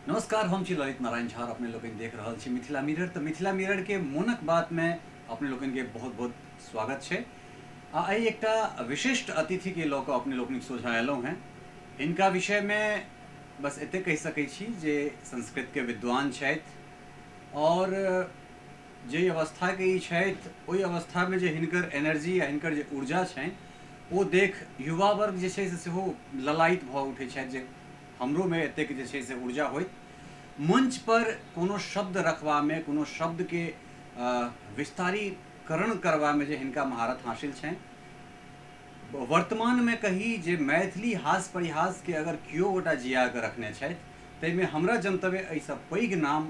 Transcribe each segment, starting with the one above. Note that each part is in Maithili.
नमस्कार, हम छी ललित नारायण झा। अपने लोकनि देख रहल छी मिथिला मिरर। तऽ मिथिला मिरर के मोनक बात में अपने लोकनि के बहुत बहुत स्वागत छै। आ आइ एकटा विशिष्ट अतिथि के लऽ कऽ अपने लोकनिक सोझाँ अयलहुँ हेँ। हिनका विषय में बस एतेक कहि सकै छी जे संस्कृत के विद्वान छथि और जे अवस्था के ई छथि ओहि अवस्था में जे हिनकर एनर्जी आ हिनकर जे ऊर्जा छनि ओ देख युवा वर्ग जे छै से सेहो ललायित भऽ उठै छथि जे हमरो में एतेक जे छै से ऊर्जा होइत। मंच पर कोनो शब्द रखबामे, कोनो शब्दके विस्तारीकरण करबामे जे हिनका महारत हासिल छनि। वर्तमानमे कही जे मैथिली हास परिहासके अगर केओ गोटा जिया कऽ रखने छथि ताहिमे हमरा जनतव्य एहिसँ पैघ नाम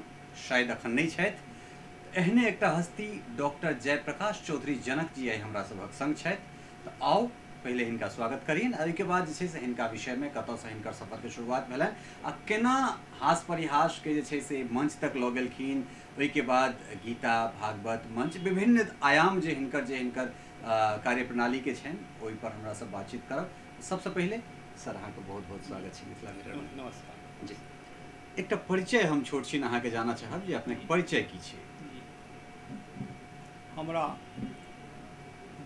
शायद अखन नहि छथि। एहने एकटा हस्ती डॉक्टर जयप्रकाश चौधरी जनक जी आइ हमरा सभक संग छथि। तऽ आउ पहिले हिनका स्वागत करियनि आ ओहिके बाद जे छै से हिनका विषयमे कतऽसँ हिनकर सफरके शुरुआत भेलनि आ केना हास परिहासके जे छै से मंच तक लऽ गेलखिन। ओहिके बाद गीता, भागवत, मंच, विभिन्न आयाम जे हिनकर कार्यप्रणालीके छनि ओहिपर हमरा सब बातचीत करब। सबसँ पहिले सर अहाँके बहुत बहुत स्वागत छै मिथिला मिरर। नमस्कार जी। एकटा परिचय हम छोट छिन अहाँके जानऽ चाहब जे अपनेके परिचय की छै। हमरा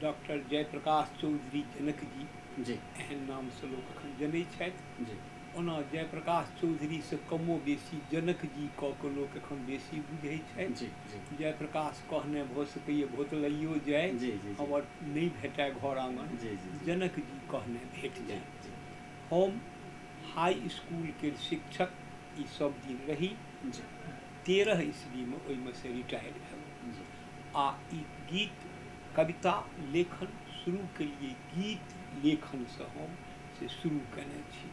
डॉक्टर जयप्रकाश चौधरी जनक जी जी एहन नामसँ लोक अखन जनै छथि जी। ओना जयप्रकाश चौधरीसँ कमो बेसी जनक जी कऽ के लोक एखन बेसी बुझै छथि जी। जी जयप्रकाश कहने भऽ सकैए भोतलैयो जाय, जी जी हमर नहि भेटय घर आङन, जी जी जनक जी कहने भेट जाय। हम हाई स्कूलके शिक्षक ई सब दिन रही। जी 13 ईस्वीमे ओहिमे से रिटायर भेलहुँ जी। आ ई गीत कविता लेखन शुरू केलिए। गीत लेखनसँ हम से शुरू केने छी।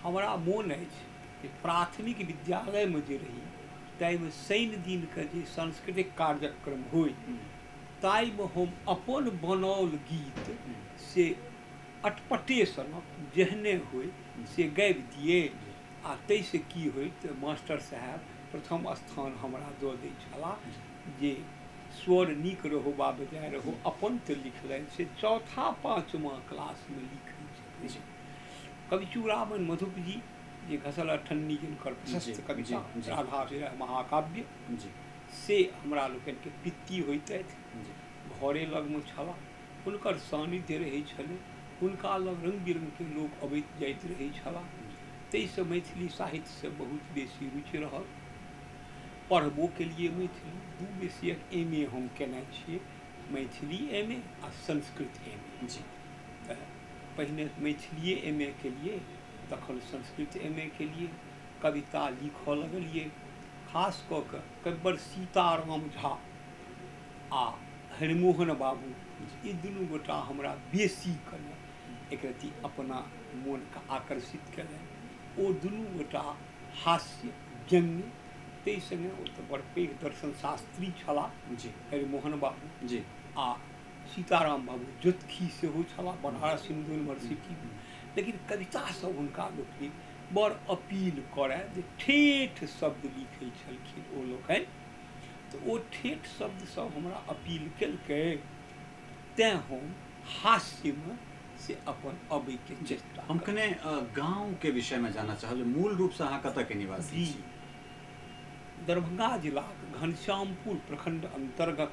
हमरा मोन अछि जे प्राथमिक विद्यालयमे जे रही ताहिमे शनि दिनके जे सांस्कृतिक कार्यक्रम होइ ताहिमे हम अपन बनाओल गीत से अटपटे सनक जेहने होइ से गाबि दिए आ ताहिसँ की होइ तऽ मास्टर साहेब प्रथम स्थान हमरा दऽ दै छलाह जे स्वर नीक रहो बा बजाय रहो। अपन तऽ लिखलनि से चौथा पाँचमा क्लासमे लिखै छथिन। कवि चूड़ामणि मधुप जी जे घसल अठन्नी जिनकर प्रशस्त कविता राधा विरह महाकाव्य जी से हमरा लोकनिके पित्ती होइतथि, घरे लगमे छलाह, हुनकर सानिध्य रहै छलै, हुनका लग रङ्ग बिरङ्गके लोक अबैत जाइत रहै छलाह। ताहिसँ मैथिली साहित्यसँ बहुत बेसी रुचि रहल। पढ़बो केलिए मैथिली। 2 विषयक एम ए हम केने छियै, मैथिली एम ए आ संस्कृत एम ए। जी तऽ पहिने मैथिलिए एम ए केलिए, तखन संस्कृत एम ए केलिए। कविता लिखऽ लगलिए, खास कऽ कऽ कविवर सीताराम झा आ हरिमोहन बाबू ई दुनू गोटा हमरा बेसी कने एकरति अपना मोनके आकर्षित केलनि। ओ दुनू गोटा हास्य व्यंग्य ताहि सङ्गे ओ तऽ बड़ पैघ दर्शन शास्त्री छलाह जी हरिमोहन बाबू जी आ सीताराम बाबू ज्योतिषी सेहो छलाह बनारस हिन्दू यूनिवर्सिटी। लेकिन कविता सब हुनका लोकनिक बड़ अपील करय जे ठेठ शब्द लिखै छलखिन ओ लोकनि, तऽ ओ ठेठ शब्द सब हमरा अपील केलकै, तेँ हम हास्यमे से अपन अबैके चेष्टा। हम कने गाँवके विषयमे जानऽ चाहब, मूल रूपसँ अहाँ कतऽके निवासी छी? दरभंगा जिलाक घनश्यामपुर प्रखंड अंतर्गत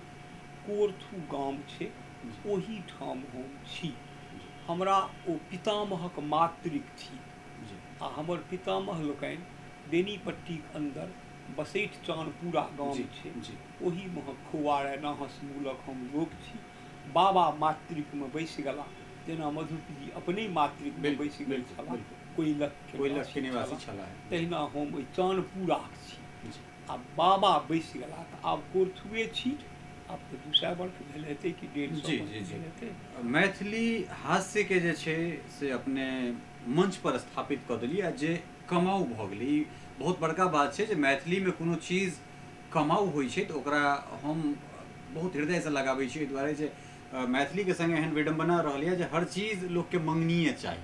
कोरथू गाम छै, ओहिठाम हम छी। हमरा ओ पितामहक मातृक छी आ हमर पितामह लोकनि बेनीपट्टीक अंदर बसैठ चानपुरा गाम छै, ओहिमे खौआरे नाहस मूलक हम लोक छी। बाबा मातृकमे बैसि गेला, जेना मधुप जी अपने मातृकमे बैसि गेल छलाह, कोइलख निवासी छलाह, तहिना हम ओहि चानपुराक छी आ बाबा बैसि गेला तऽ आब कोरथुए छी। आब तऽ 200 वर्ष भेल हेतै कि 150 जी जी। मैथिली हास्यके जे छै से अपने मंच पर स्थापित कऽ देलियै आ जे कमाउ भऽ गेलै। ई बहुत बड़का बात छै जे मैथिलीमे कोनो चीज कमाउ होइ छै तऽ ओकरा हम बहुत हृदयसँ लगाबै छी। एहि दुआरे जे मैथिलीके सङ्गे एहन विडम्बना रहल यऽ जे हर चीज लोकके मङ्गनीये चाही,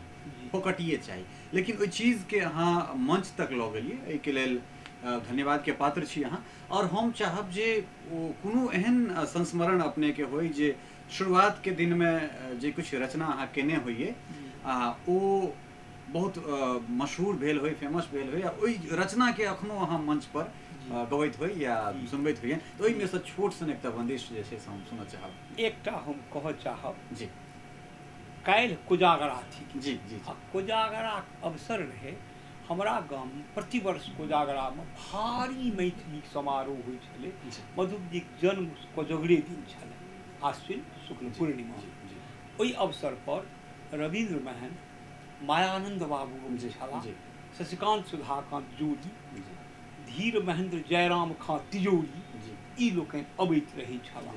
फोकटिए चाही, लेकिन ओहि चीजके अहाँ मंच तक लऽ गेलियै, एहिके लेल धन्यवाद के पात्र छी अहाँ। और हम चाहब जे ओ कोनो एहन संस्मरण अपनेके होइ जे शुरुआतके दिनमे जे किछु रचना अहाँ केने होइए आ ओ बहुत मशहूर भेल होय, फेमस भेल होय, आ ओहि रचना के अखनो अहाँ मंच पर गबैत होइ या सुनबैत होइए, तऽ ओहिमे सँ छोट सन एकटा बंदिश जे छै से हम सुनऽ चाहब। एकटा हम कहऽ चाहब जी। काल्हि कोजागरा थिक। जी जी। आ कोजागराक अवसर रहै। हमरा गाम प्रतिवर्ष कोजागरामे भारी मैथिली समारोह होइ छलै। मधुपजीक जन्म कोजगरे दिन छलै, आश्विन शुक्ल पूर्णिमा। ओहि अवसर पर रविन्द्र महन, मायानंद बाबू छलाह, शशिकांत सुधाकांत जोड़ी, धीर महेंद्र जयराम खां तिजोरी, ई लोकनि अबैत रहै छलाह।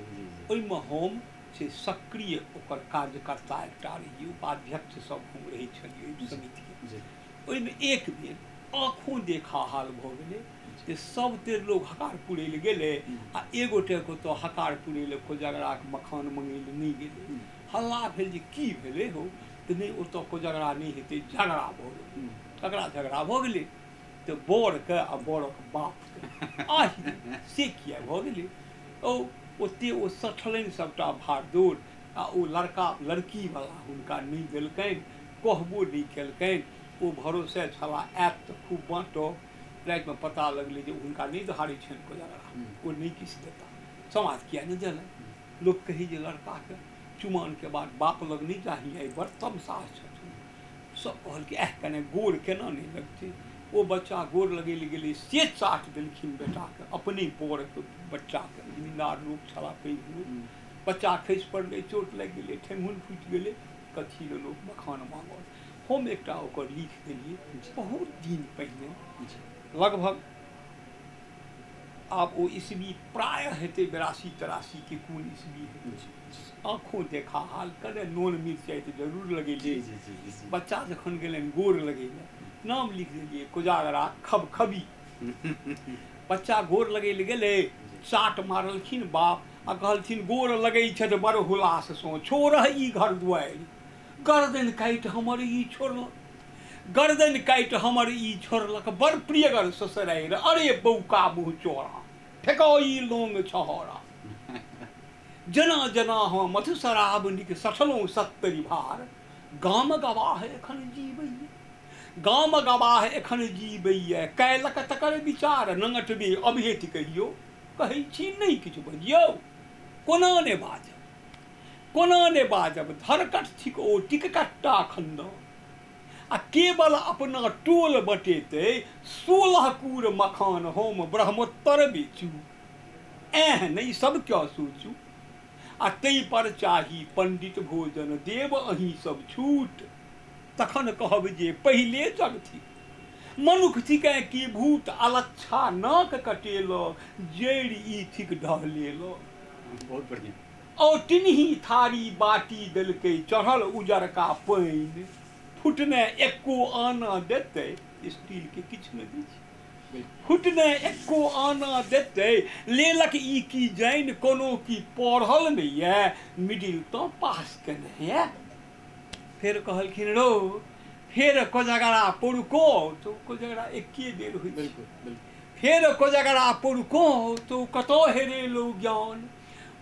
ओहिमे हम से सक्रिय ओकर कार्यकर्ता एकटा रहियै, उपाध्यक्ष सब हम रहै छलियै ओहि समितिके। ओहिमे एक बेर आँखों देखा हाल भऽ गेलै जे सब तेर लोग हकार पुरै लए गेलै आ एगोटेके ओतऽ हकार पुरै लए कोजगराके मखान मङ्गै लए नहि गेलै। हल्ला भेल जे की भेलै हौ, तऽ नहि ओतऽ कोजगरा नहि हेतै, झगड़ा भऽ गेलै। झगड़ा भऽ गेलै तऽ बरके आ बरक बापके आहि से किया भऽ गेलै। ओ ओते ओ सठलनि सबटा भाड़दौड़ आ ओ लड़का लड़कीवला हुनका नहि देलकनि, कहबो नहि केलकनि। ओ भरोसे छलाह आयत तऽ खूब बाँटब। रातिमे पता लगलै जे हुनका नहि धारै छनि कोजगरा, ओ नहि किछु देता। समाज किया नहि देलनि? लोक कहै जे लड़काके चुमानके बाद बाप लग नहि चाही, आइ बड़ तमसाह छथिन। सब कहलकै एह कने गोर केना नहि लगतै। ओ बच्चा गोर लगै लए गेलै, से चाट देलखिन बेटाके, अपने बरके बच्चाके। जमींदार लोक छलाह पैघ लोक। बच्चा खसि पड़लै, चोट लागि गेलै, ठेहुन फूटि गेलै। कथी लए लोक मखान मांगल। हम एकटा ओकर लिख देलियै बहुत दिन पहिने, लगभग आब ओ ईस्वी प्रायः हेतै 82 83 के कोन ईस्वी हेतै। आँखों देखा हाल, कने नोन मिरचाइ तऽ जरूर लगेलियै। बच्चा जखन गेलनि गोर लगै लए, नाम लिख देलियै कोजागरा खबखबी। बच्चा गोर लगै लए गेलै, चाट मारलखिन बाप आ कहलथिन गोर लगै छथि बड़ हुलाससँ, छोड़ह ई घर दुआरि, गर्दन काटि हमर ई छोड़लक, गर्दन काटि हमर ई छोड़लक, बड़ प्रियगर ससुरारि, अरे बौका मुँह चोरा, फेको ई लोंग छहरा। जेना जेना हम मधुशराबनिक सठलहुँ 70 भार, गाम गवाह एखन जीवैये, गाम गवाह एखन जीवैये, कैलक तकर विचार नंगटबे अभेत कहियो, कहै छी नहि किछु बजियौ, कोना ने बाजब, कोना ने बाजब, धरकट थिक ओ टिककट्टा खंदन, आ केवल अपना टोल बटेतै 16 कूर मखान हम ब्रह्मोत्तर बेचू, एह नहि सब क्यों सोचू, आ तै पर चाही पंडित भोजन देव अहीं सब छूट, तखन कहब जे पहिले जग थिक, मनुख थिकै की भूत, अलच्छा नाक कटेल, जड़ि ई थिक ढहलेल। बहुत बढ़िया। और टिनही थारी बाटी देलकै चढ़ल उजरका पानि, फुटने एको आना देतै, स्टील के किछु नहि दै छै, फुटने एको आना देतै, लेलक ई की जानि, कोनो की पढ़ल नहि यऽ, मिडिल तऽ पास केने यऽ। फेर कहलखिन रो फेर कोजगरा पुरको, तो कोजगरा एके बेर होइ छै। फेर कोजगरा पुरको तो कतौ हेरेलौ ज्ञान,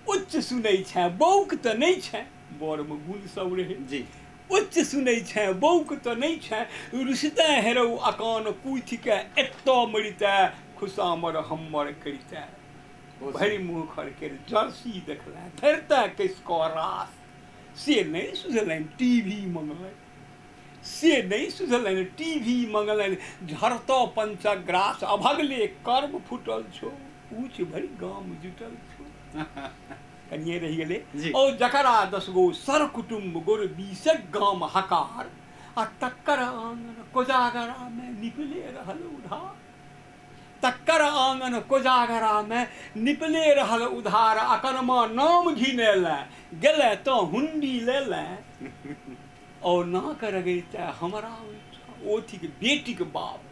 उच्च सुनै छै बौक तऽ नहि छै, बरमे गुण सब रहै जी, उच्च सुनै छै बौक तऽ नहि छै, रुसिते हेरौ अकान कूथिके एतऽ मरिते, खुशामर हम्मर करिते, भरि मुँह खरके जर्सी देखले धरिते कस कऽ रास, से नहि सुझलनि टीवी मंगलनि, से नहि सुझलनि टीवी मंगलनि, झरतऽ पंचग्रास अभगले कर्म फुटल छौ, ऊँच भरि गाम जुटल छौ। कनिए रहि गेलै। और जकरा 10 गो सर कुटुम्ब गोर 20 गाम हकार, आ तकर आंगन कोजागरा में निपले रहल उधार, तकर आंगन कोजागरा में निपले रहल उधार, अकरमा नाम घिनेले गेले तो हुंडी लेले, और नाक रगैते हमरा ओ थिक बेटीक बाप,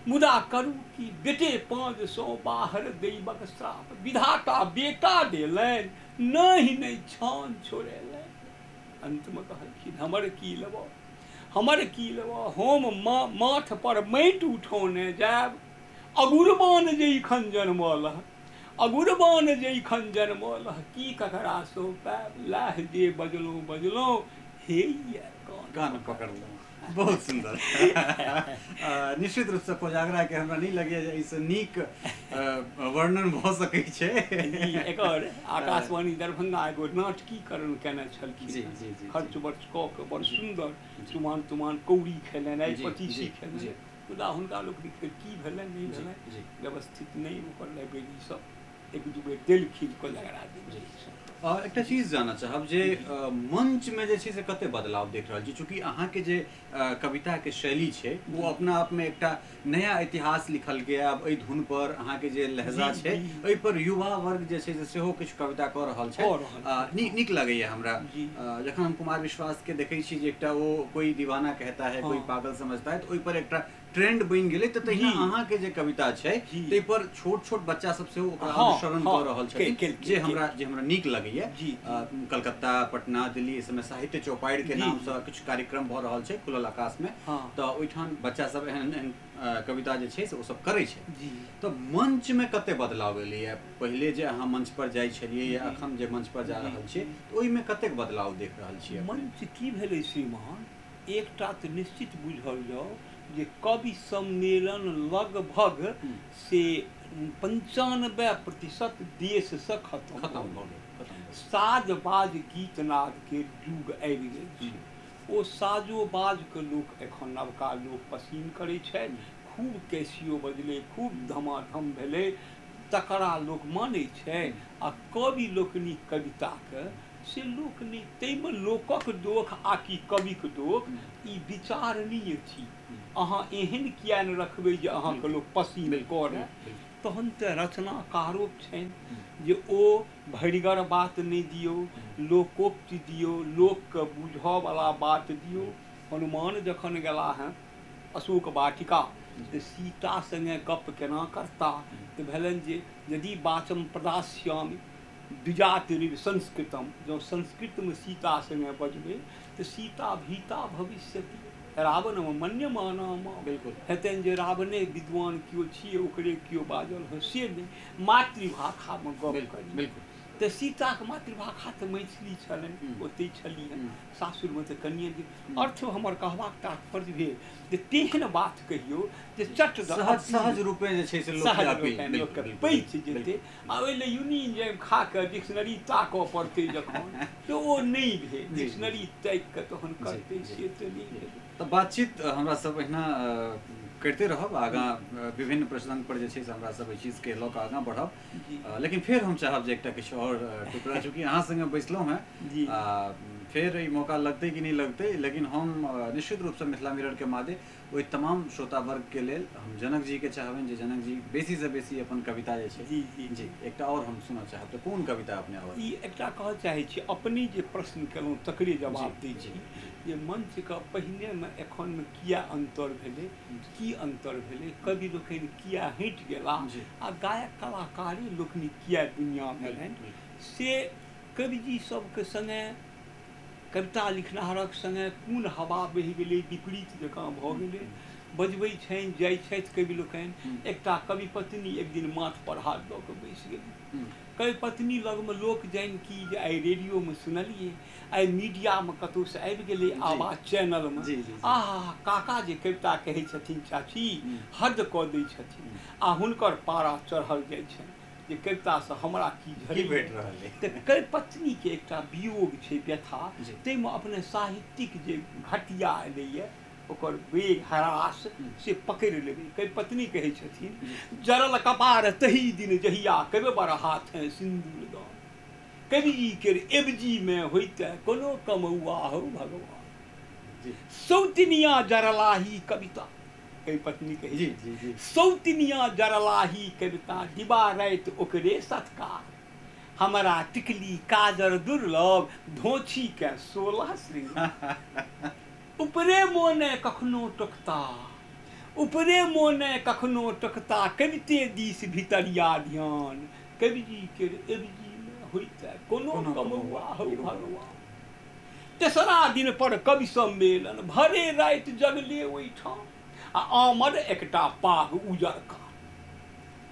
मुदा करू कि बेटे 500 बाहर दैवक श्राप, विधाता बेटा देलनि नहि नहि छान छोड़ेलनि। अंतमे कहलखिन हमर की लेबऽ, हमर की लेबऽ, हम माथ पर माटि उठौने जायब, अगुरबान जैखन जनमल, अगुरबान जैखन जनमल, की ककरा सौंपायब, लाह जे बजलहुँ बजलहुँ, हे ये कान पकड़लहुँ। बहुत सुंदर। निश्चित रूपसँ कोजागरा के हमरा नहीं लगैए जे एहिसँ नीक वर्णन भऽ सकै छै। एकर आकाशवाणी दरभंगा एगो नाटकीकरण केने छलखिन। जी जी जी। खर्च बर्च कऽ के बड़ सुंदर चुमान तुमान कौड़ी खेलनाइ, पतीसी खेलनाइ, मुदा हुनका लोकनिक फेर की भेलनि नहि भेलनि व्यवस्थित नहि, ओकर लाइब्रेरी सब एक दू बेर देलखिन कोजागरा दिन। एकटा चीज जानऽ चाहब जे मंचमे जे छै से कते बदलाव देख रहल छी, चूँकि अहाँके जे कविताके शैली छै ओ अपना आपमे एकटा नया इतिहास लिखल गया। आब एहि धुन पर अहाँके जे लहजा छै एहि पर युवा वर्ग जे छै से सेहो किछु कविता कऽ रहल छै। नीक लगैए हमरा जखन हम कुमार विश्वासके देखै छी जे एकटा ओ कोई दीवाना कहता है कोई पागल समझता है, तऽ ओहि पर एकटा ट्रेंड बनि गेलै। तऽ तहिना अहाँके जे कविता छै ताहि पर छोट छोट बच्चा सब सेहो ओकरा अनुसरण कऽ रहल छथिन, जे हमरा नीक लगैए। कलकत्ता, पटना, दिल्ली एहि सबमे साहित्य चौपाड़ि के नामसँ किछु कार्यक्रम भऽ रहल छै खुलल आकाशमे, तऽ ओहिठाम बच्चा सब एहन एहन कविता जे छै से ओ सब करै छै। तऽ मंचमे कते बदलाव एलैए? पहिले जे अहाँ मंच पर जाइ छलियै या अखन जे मंच पर जा रहल छियै तऽ ओहिमे कतेक बदलाव देख रहल छियै? मंच की भेलै श्रीमान, एकटा तऽ निश्चित बुझल जाउ जे कवि सम्मेलन लगभग से 95% देशसँ खत्म भऽ गेल। साज बाज गीतनाद के युग आबि गेल छै। ओ साजो बाजके लोक एखन नवका लोक पसीन करै छथि। खूब कैसियो बजलै, खूब धमाधम भेलै, तकरा लोक मानै छै। आ कवि लोकनिक कविताके से लोक नहि, ताहिमे लोकक दोख आ कि कविक दोख ई विचारणीय छी। अहाँ एहन किया नहि रखबै जे अहाँके लोक पसीन करए? तहन तऽ रचनाकारो छनि जे ओ भरिगर बात नहि दियौ, लोकोक्ति दियौ, लोकके बुझऽवला बात दियौ। हनुमान जखन गेला हँ अशोक वाटिका तऽ सीता सङ्गे गप केना करता, तऽ भेलनि जे यदि वाचम प्रदास्यामि द्विजातिरिव संस्कृतम, जँ संस्कृतमे सीता सङ्गे बजबै तऽ सीता भीता भविष्यति रावण मन्यमाना। बिल्कुल हेतनि जे रावणे विद्वान केओ छियै ओकरे केओ बाजल हो, से नहि, मातृभाषामे गप करी। बिल्कुल। तऽ सीताके मातृभाषा तऽ मैथिली छलनि, ओतहि छलियै, सासुरमे तऽ कनिए दिन। अर्थ हमर कहबाक तात्पर्य भेल जे तेहन बात कहियौ जे चट सहज रूपे जे छै से लोकके पैच जेतै। आ ओहि लए यूनियन खा कऽ डिक्शनरी ताकऽ पड़तै जखन, तऽ ओ नहि भेल। डिक्शनरी ताकि कऽ तहन करतै, से तऽ नहि भेल। तऽ बातचीत हमरा सब एहिना करिते रहब आगाँ, विभिन्न प्रसंग पर जे छै से हमरा सब एहि चीजके लऽ कऽ आगाँ बढ़ब। लेकिन फेर हम चाहब जे एकटा किछु आओर टुकड़ा, चूँकि अहाँ सङ्गे बैसलहुँ हेँ, फेर ई मौका लगतै कि नहि लगतै, लेकिन हम निश्चित रूपसँ मिथिला मिररके मादे ओहि तमाम श्रोता वर्गके लेल हम जनक जीके चाहबनि जे जनक जी बेसीसँ बेसी अपन कविता जे छै जी जी जी एकटा आओर हम सुनऽ चाहब। तऽ कोन कविता अपने आओर? ई एकटा कहऽ चाहै छी, अपने जे प्रश्न केलहुँ तकरे जवाब दै छी जे मंचके पहिनेमे एखनमे किया अन्तर भेलै, की अन्तर भेलै, कवि लोकनि किया हटि गेला आ गायक कलाकारे लोकनि किया दुनिया भेलनि, से कविजी सबके सङ्गे कविता लिखनिहारक सङ्गे कोन हवा बहि गेलै, विपरीत जकाँ भऽ गेलै। बजबै छनि जाइ छथि कवि लोकनि। एकटा कवि पत्नी एक दिन माथ पर हाथ दऽ कऽ बैसि गेली। कवि पत्नी लगमे लोक जानि कि जे आइ रेडियोमे सुनलियै, आइ मीडियामे कतहुसँ आबि गेलै आवाज चैनलमे, आहा काका जे कविता कहै छथिन चाची हद कऽ दै छथिन, आ हुनकर पारा चढ़ल जाइ छनि जे कवितासँ हमरा की भेट रहल है। तऽ कवि पत्नीके एकटा वियोग छै, व्यथा, ताहिमे अपने साहित्यिक जे घटिया एलैए ओकर वेग हरास से पकड़ि लेबै। कवि पत्नी कहै छथिन, जरल कपार तही दिन जहिया कवि बड़ हाथ है सिन्दूर दान, कवि केर एबजीमे होइते कोनो कमौआ हो भगवान, सौतिनिया जरलाही कविता। कवि पत्नी कहै जी जी जी सौतिनिया जरलाही कविता दिवा राति ओकरे सत्कार, हमरा टिकली काजर दुर्लभ धोछी के 16 श्रृंगार, उपरे मोने कखनो टोकता, उपरे मोने कखनो टोकता कविते दिस भितरिया ध्यान, कविजी केर एबजीमे होइते कोनो कमौआ हो भगवान। तेसरा दिन पर कवि सम्मेलन भरे राति जगले ओहिठाम, आ आमद एकटा पाग उजरका,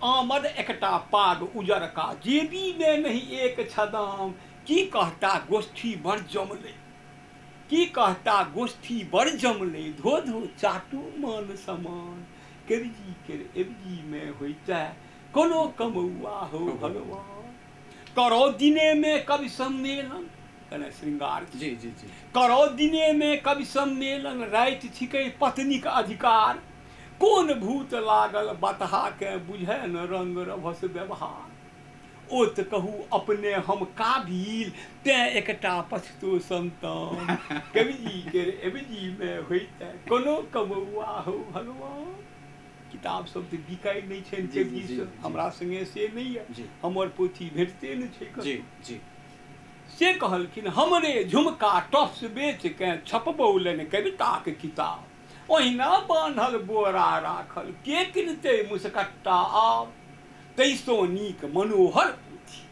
आमद एकटा पाग उजरका, जेबीमे नहि एक छदाम, की कहता गोष्ठी बड़ जमलै, की कहता गोष्ठी बड़ जमले धो धो चाटू मान समान। कविजी के एबजी में होइता कोनो कमौआ हो भगवान। करो दिने में कवि सम्मेलन कने श्रृंगार जी जी जी। करो दिने में कवि सम्मेलन राति छिकै पत्नीक अधिकार। कोन भूत लागल बतहा के बुझे न रंग रभस व्यवहार। ओत कहू अपने हम काबिल तें एकटा पछतो संतान। कविजी के एबजी में होइता कोनो कमौआ हो भगवान। किताब सब तऽ बिकाइ नहि छनि कविजी सब, हमरा संगे से नहि यऽ, हमर पोथी भेटते नहि छै। जी जी से कहलखिन हमरे झुमका टॉप्स बेच के छपबौलनि कविताक किताब। ओहिना बान्हल बोरा राखल के किनतै मुसकट्टा आब। तैसो नीक मनोहर पोथी,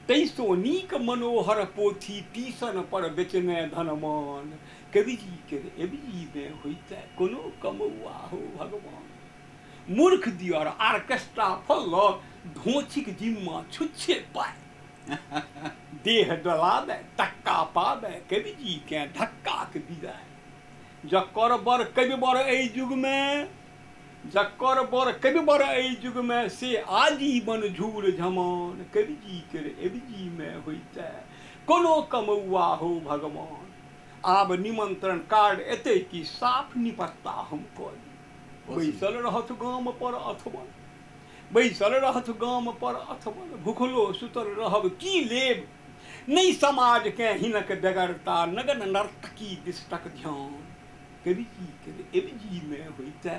तैसो नीक मनोहर पोथी टीसन पर बेचने धनमान। कविजी के एबजी में होइता कोनो कमौआ हो भगवान। मूर्ख दियर आर्केस्ट्रा फल धोछिक जिम्मा छुच्छे पाए। देह डलाबे तक्का पाबे कविजी के धक्काक विदाय। जकर बर कवि बर एहि युग में, जकर बर कवि बर एहि युग में से आजीवन झूर झमान। कविजी के एबजी में होइता कोनो कमौआ हो भगवान। आब निमंत्रण कार्ड एतै कि साफ निपत्ता हम कऽ दी। बैसल रहत गाम पर अथबल, बैसल रहत गाम पर अथबल भुखलो सुतल रहब की लेब। नहि समाज के हिनक बेगरता नगन नर्तकी दिशटक ध्यान। कविजी के एबजी में होइता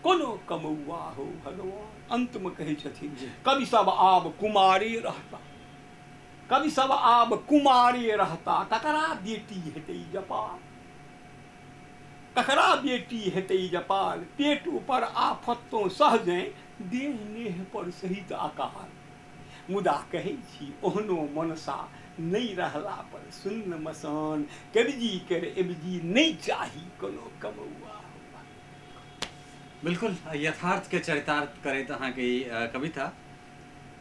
कोनो कमौआ हो भगवान। अंत में कहै छथिन कवि सब आब कुमारी रहता, कवि सब आब कुमारी रहता ककरा बेटी हेतै जपाल, ककरा बेटी हेतै जपाल। पेट ऊपर आफत तो सहजे देह नेह पर सहित आकार। मुदा कहै छी ओहनो मनसा नहि रहला पर सुन्न मसान। कविजी के एबजी नहि चाही कोनो कमौआ। बिल्कुल यथार्थ के चरितार्थ करैत अहाँके ई कविता।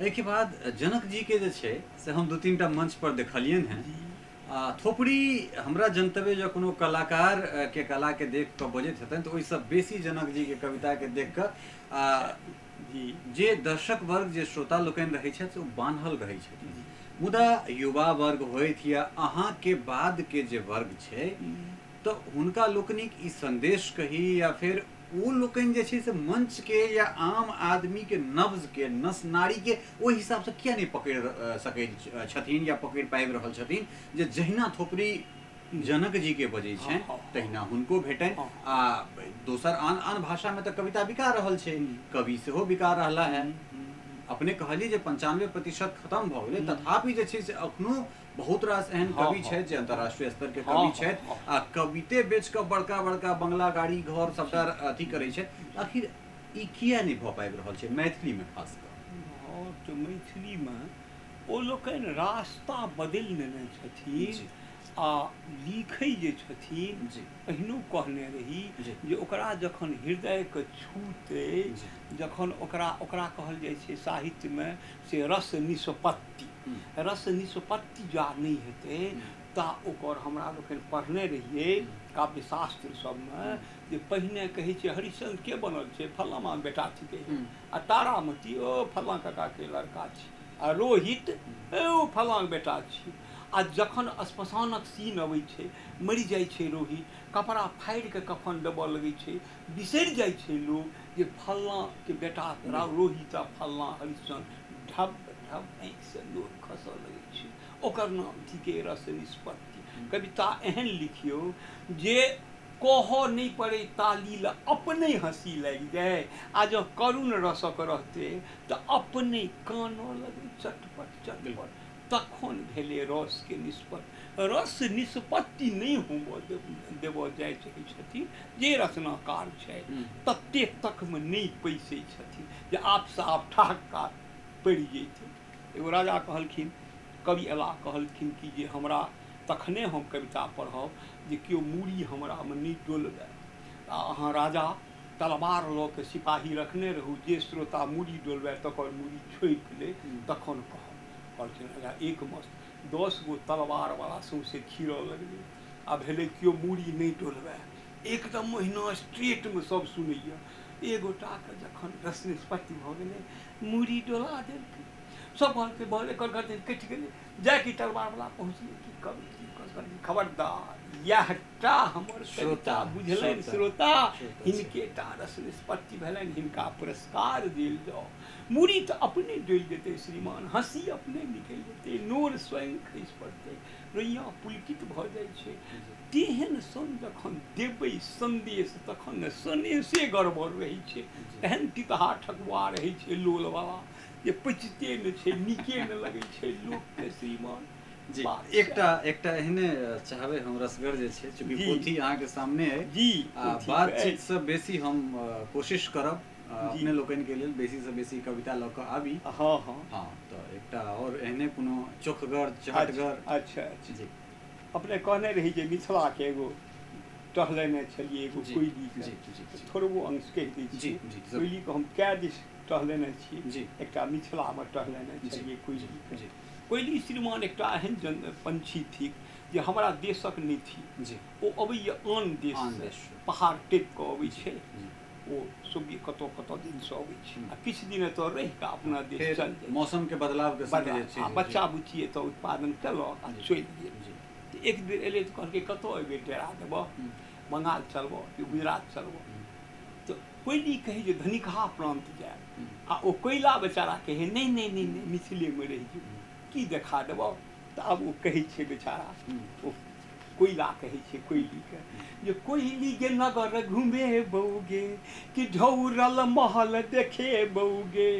एहिके बाद जनक जी के जे छै से हम 2-3 टा मंच पर देखलियनि हेँ। थोपड़ी हमरा जनतबे जँ कोनो कलाकार के कला के देख कऽ बजैत हेतनि तऽ ओहिसँ बेसी जनक जी के कविता के देख कऽ जे दर्शक वर्ग जे श्रोता लोकनि रहै छथि ओ बान्हल रहै छथि। मुदा युवा वर्ग होइत या अहाँके बाद के जे वर्ग छै तऽ हुनका लोकनिक ई संदेश कही या फेर ओ लोकनि जे छै से मंच के या आम आदमी के नब्ज के नस नाड़ी के ओहि हिसाबसँ किया नहि पकड़ि सकै छथिन या पकड़ि पाबि रहल छथिन जे जहिना थोपड़ी जनक जी के बजै छनि तहिना हुनको भेटनि। आ दोसर आन आन भाषामे तऽ कविता बिका रहल छै, कवि सेहो बिका रहला है। अपने कहलियै जे 95% खत्म भऽ गेलै, तथापि जे छै से अखनो बहुत रास एहन कवि छथि जे अंतर्राष्ट्रीय स्तर के कवि छथि आ कविते बेच कऽ बड़का बड़का बंगला गाड़ी घर सबटा अथी करै छथि। आखिर ई किया नहि भऽ पाबि रहल छै मैथिलीमे खास कऽ? हँ, तऽ मैथिलीमे ओ लोकनि रास्ता बदलि लेने छथिन आ लिखै जे छथिन। पहिनो कहने रही जे ओकरा जखन हृदयके छूतै, जखन ओकरा ओकरा कहल जाइ छै साहित्यमे से रस निष्पत्ति, रस निष्पत्ति जा नहि हेतै ता ओकर हमरा लोकनि पढ़ने रहियै काव्यशास्त्र सबमे जे पहिने कहै छै हरिश्चंद्र के बनल छै फलामा बेटा छिकै, आ तारामती ओ फलाँ काकाके लड़का छी, आ रोहित ओ फलाँ बेटा छी। आ जखन श्मशानक सीन अबै छै, मरि जाइ छै रोहित, कपड़ा फाड़िके कफन देबऽ लगै छै, बिसरि जाइ छै लोक जे फलाँके बेटा रोहित आ फलाँ हरिश्चंद्र, ढब ढब आँखिसँ लोक खसऽ लगै छै। ओकर नाम थिकै रस निष्पत्ति। कविता एहन लिखियौ जे कहऽ नहि पड़ै ताली लए अपने हँसी लागि जाय, आ जँ करुण रसक रहतै तऽ अपने कानऽ लगै चटपट चटपट, तखन भेलै रसके निष्पत्ति। रस निष्पत्ति नहि होमऽ देबऽ जाइ चाहै छथिन जे रचनाकार छथि, ततेक तकमे नहि पैसै छथिन जे आपसँ आप ठहक्का पड़ि जैतै। एगो राजा कहलखिन, कवि अयला कहलखिन कि जे हमरा तखने हम कविता पढ़ब जे केओ मूड़ी हमरामे नहि डोलबै। आ अहाँ राजा तलवार लऽ कऽ सिपाही रखने रहू, जे श्रोता मूड़ी डोलबै तकर मूड़ी छोपि ले तखन कहब। कहलखिन राजा एक मस्त 10 गो तलवारवला सौँसे खीरऽ लगलै। आ भेलै केओ मूड़ी नहि डोलबै, एकदम महिना स्ट्रेटमे सब सुनैया। एगोटाके जखन रस निष्पत्ति भऽ गेलै, मूड़ी डोला देलकै, सब कहलकै बल एकर गर्दन कटि गेलै। जाकि तलवारवला पहुँचलै कि कवि जी खबरदार, इएह टा हमर कविता बुझलनि श्रोता, हिनके टा रस निष्पत्ति भेलनि, हिनका पुरस्कार देल जाओ। मूड़ी तऽ अपने डोलि जेतै श्रीमान, हँसी अपने निकलि जेतै, नोर स्वयं खसि पड़तै, रोइयाँ पुलकित भऽ जाइ छै। तेहन सन जखन देबै सन्देश तखन ने सनेसे गड़बड़ रहै छै। एहन तितहा ठकुआ रहै छै लोलवला जे पचिते नहि छै, नीके नहि लगै छै लोकके श्रीमान। जी, एकटा एकटा एहने चाहबै हम रसगर जे छै, चूँकि पोथी अहाँके सामने अइ जी, बातचीत से बेसी हम कोशिश करब अपने लोकनि के लेल बेसी से बेसी कविता लऽ कऽ आबी। हाँ हाँ हाँ, तऽ एकटा आओर एहने कोनो चोखगर चहटगर। अच्छा अच्छा जी, अपने कहने रही जे मिथिलाके एगो टहलेने छलियै एगो कोयलीके, थोड़बो अंश कहि दै छी। कोयलीके हम कए दिस टहलेने छी, एकटा मिथिलामे टहलेने छलियै कोयलीके। कोयली श्रीमान एकटा एहन जन पंछी थिक जे हमरा देशक नहि थिक, ओ अबैए आन देशसँ, पहाड़ टपि कऽ अबै छै, ओ सोवियत कतऽ कतऽ दिनसँ अबै छै आ किछु दिन एतऽ रहि कऽ अपना देश चलि जाइ। मौसमके बदलावके संगे बच्चा बुच्ची एतऽ उत्पादन केलक आ चलि गेल। एक बेर एलै तऽ कहलकै कतऽ एहि बेर डेरा देबऽ, बंगाल चलबऽ कि गुजरात चलबऽ? तऽ कोयली कहै जे धनिकहा प्रान्त जायब, आ ओ कोयला बेचारा कहै नहि नहि नहि नहि मिथिलेमे रहि जो, की देखा देबऽ? तऽ आब ओ कहै छै बेचारा, ओ कोयला कहै छै कोयलीके जे कोयली के नगर घुमेबौगे कि ढौरल महल देखेबौगे,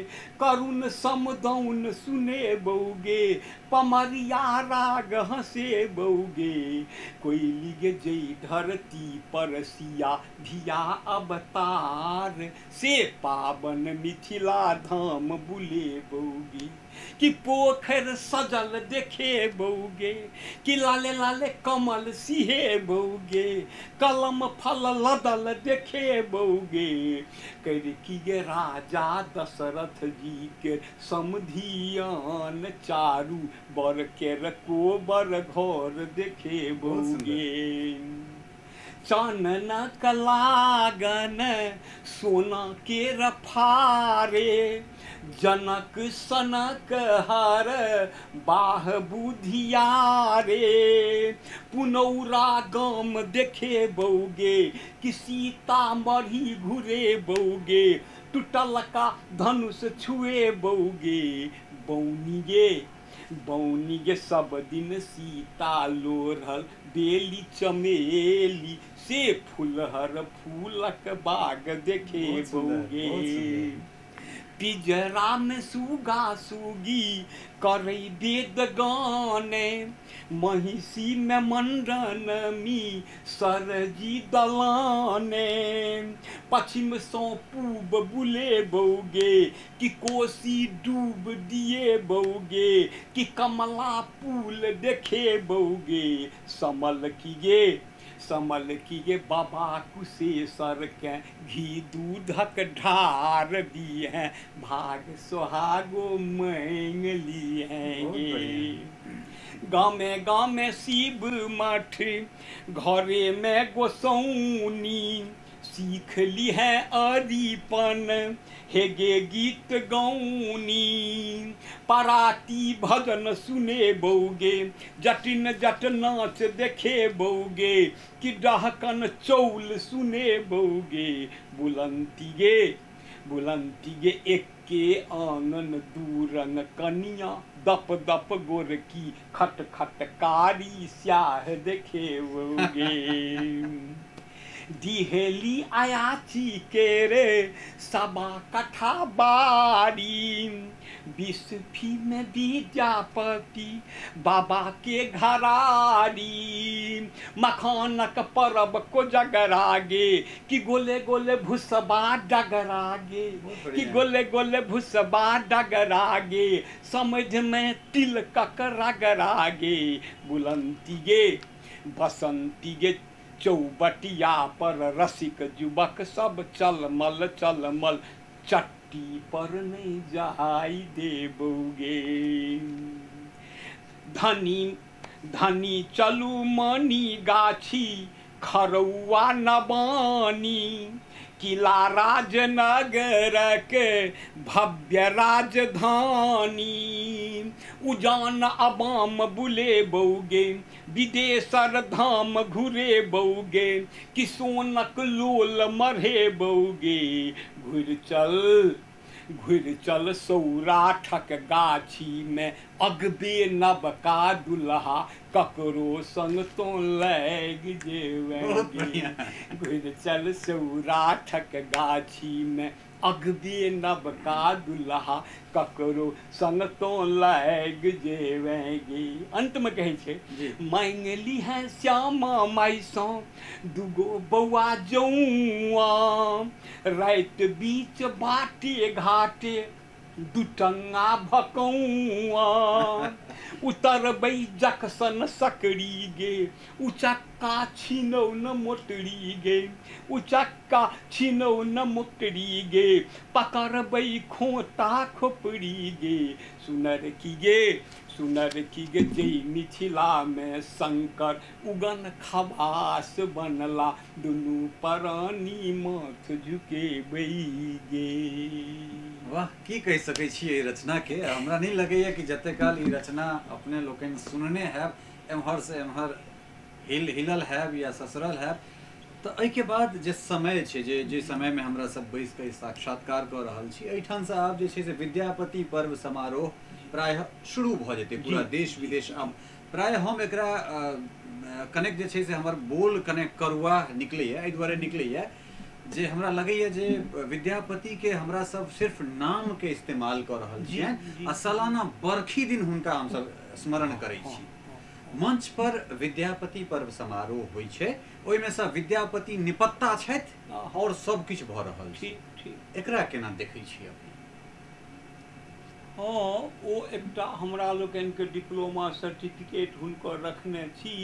करुण समदौन सुनेबौगे, पमरिया राग हँसेबौगे, कोयली गे जै धरती पर सिया धिया अवतार, से पावन मिथिला धाम बुलेबौगे, कि पोखरि सजल देखेबौगे, कि लाले लाले कमल सिहेबौगे, कलम फल लदल देखेबौगे, कर की गे राजा दशरथ जी के समधियान, चारू बर के कोबर घर देखेबौगे, चाननक लागन सोना के रफारे, जनक सनक हर बाह बुधियारे, पुनौरा गाम देखेबौगे कि सीतामढ़ी घुरेबौगे, टूटलका धनुष छुएबौगे, बौनी बौनी गे सब दिन सीता लोढ़ल बेली चमेली, से फूलहर फूलक बाग देखेबौगे, पिजरा में सुगा सुगी करै वेद गाने, महिषी में मंडन मी सरजी दलाने, पश्चिम सौ पूब बुले बौगे कि कोसी डूब दिए बौगे, कि कमला पुल देखे बौगे, समल की गे समल की गे बाबा कुशेश्वर के घी दूधक ढार दी है, भाग सोहागो मांग ली है गे। गामे गामे शिव मठ घरे में गोसौनी, सीख ली है अरिपन हेगे गीत गौनी, पराती भजन सुने बौगे, जटिन जट नाच देखे बौगे, कि डहकन चौल सुने बौगे, बुलंती गे एके आंगन दू रंग कनिया, दप दप गोर की खट खट कारी स्याह देखे बौगे, दिहेली आयाची के रे सबा कठा बारी, बिस्फी में विद्यापति बाबा के घरारी, मखानक परब को जगरागे कि गोले गोले भुसबा डगरागे, कि गोले गोले भुसबा डगरागे, समझ में तिलक रगरागे, बुलंती गे बसंती गे चौबटिया पर रसिक जुबक सब चलमल चलमल, चट्टी पर नहीं जाई देबोगे, धनी धनी चलू मनी गाछी खरौआ नबानी, किला राजनगर के भव्य राजधानी, उजान अबाम बुले बौगे, विदेशर धाम घुरे बौगे, कि सोनक लोल मरे बौगे, घुर चल सौराठक गाछी में अगबे नबका दुल्हा ककरो संग तो लग जेवेंगे। घुर चल सौराठक गाछी में अगबे नबका दुल्हा ककरो संग तो लग जेवेंगे। अंत में कहै छै, मांगली है श्यामा माई सौ दुगो बौआ जौआ, राति बीच बाटे घाटे दुटंगा भकौआ, उतरबै जक्सन सकरी गे, उचक्का छिनौ न मोटरी गे, उचक्का छिनौ न मोटरी गे, पकड़बै खोता खोपड़ी गे, सुनर की गे सुनर की गे जय मिथिला में शंकर उगन खबास बनला, दुनू परानी माथ झुकेबै गे। वाह, की कहि सकै छी एहि रचना के। हमरा नहीं लगैया कि जते काल ई रचना अपने लोकनि सुनने हैब, एम्हर से एम्हर हिलल हैब या ससरल हैब, तऽ एहिके बाद जे समय छै, जे जे समयमे हमरा सब बैस कऽ साक्षात्कार कऽ रहल छी, एहिठामसँ आब जे छै से विद्यापति पर्व समारोह प्रायः शुरू भऽ जेतै पूरा देश विदेश। आब प्रायः हम एकरा कनेक्ट जे छै से हमर बोल कनेक्ट करुआ निकलैया, एहि दुआरे निकलैया जे हमरा लगैया जे विद्यापति के हमरा सब सिर्फ नाम के इस्तेमाल कऽ रहल छियनि आ सालाना बरखी दिन हुनका हमसब स्मरण करै छी। मंच पर विद्यापति पर्व समारोह होइ छै, ओहिमे से विद्यापति निपत्ता छथि और सब किछु भऽ रहल छै। एकरा केना देखै छी अपने? हँ, ओ एकटा हमरा लोकनिके डिप्लोमा सर्टिफिकेट हुनकर रखने छी,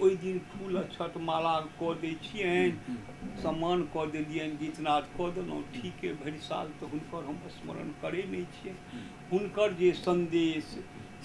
ओहि दिन फूल अक्षत माला कऽ दै छियनि, सम्मान कऽ देलियनि, गीतनाद कऽ देलहुँ, ठीके भरि साल तऽ हुनकर हम स्मरण करै नहि छियनि। हुनकर जे सन्देश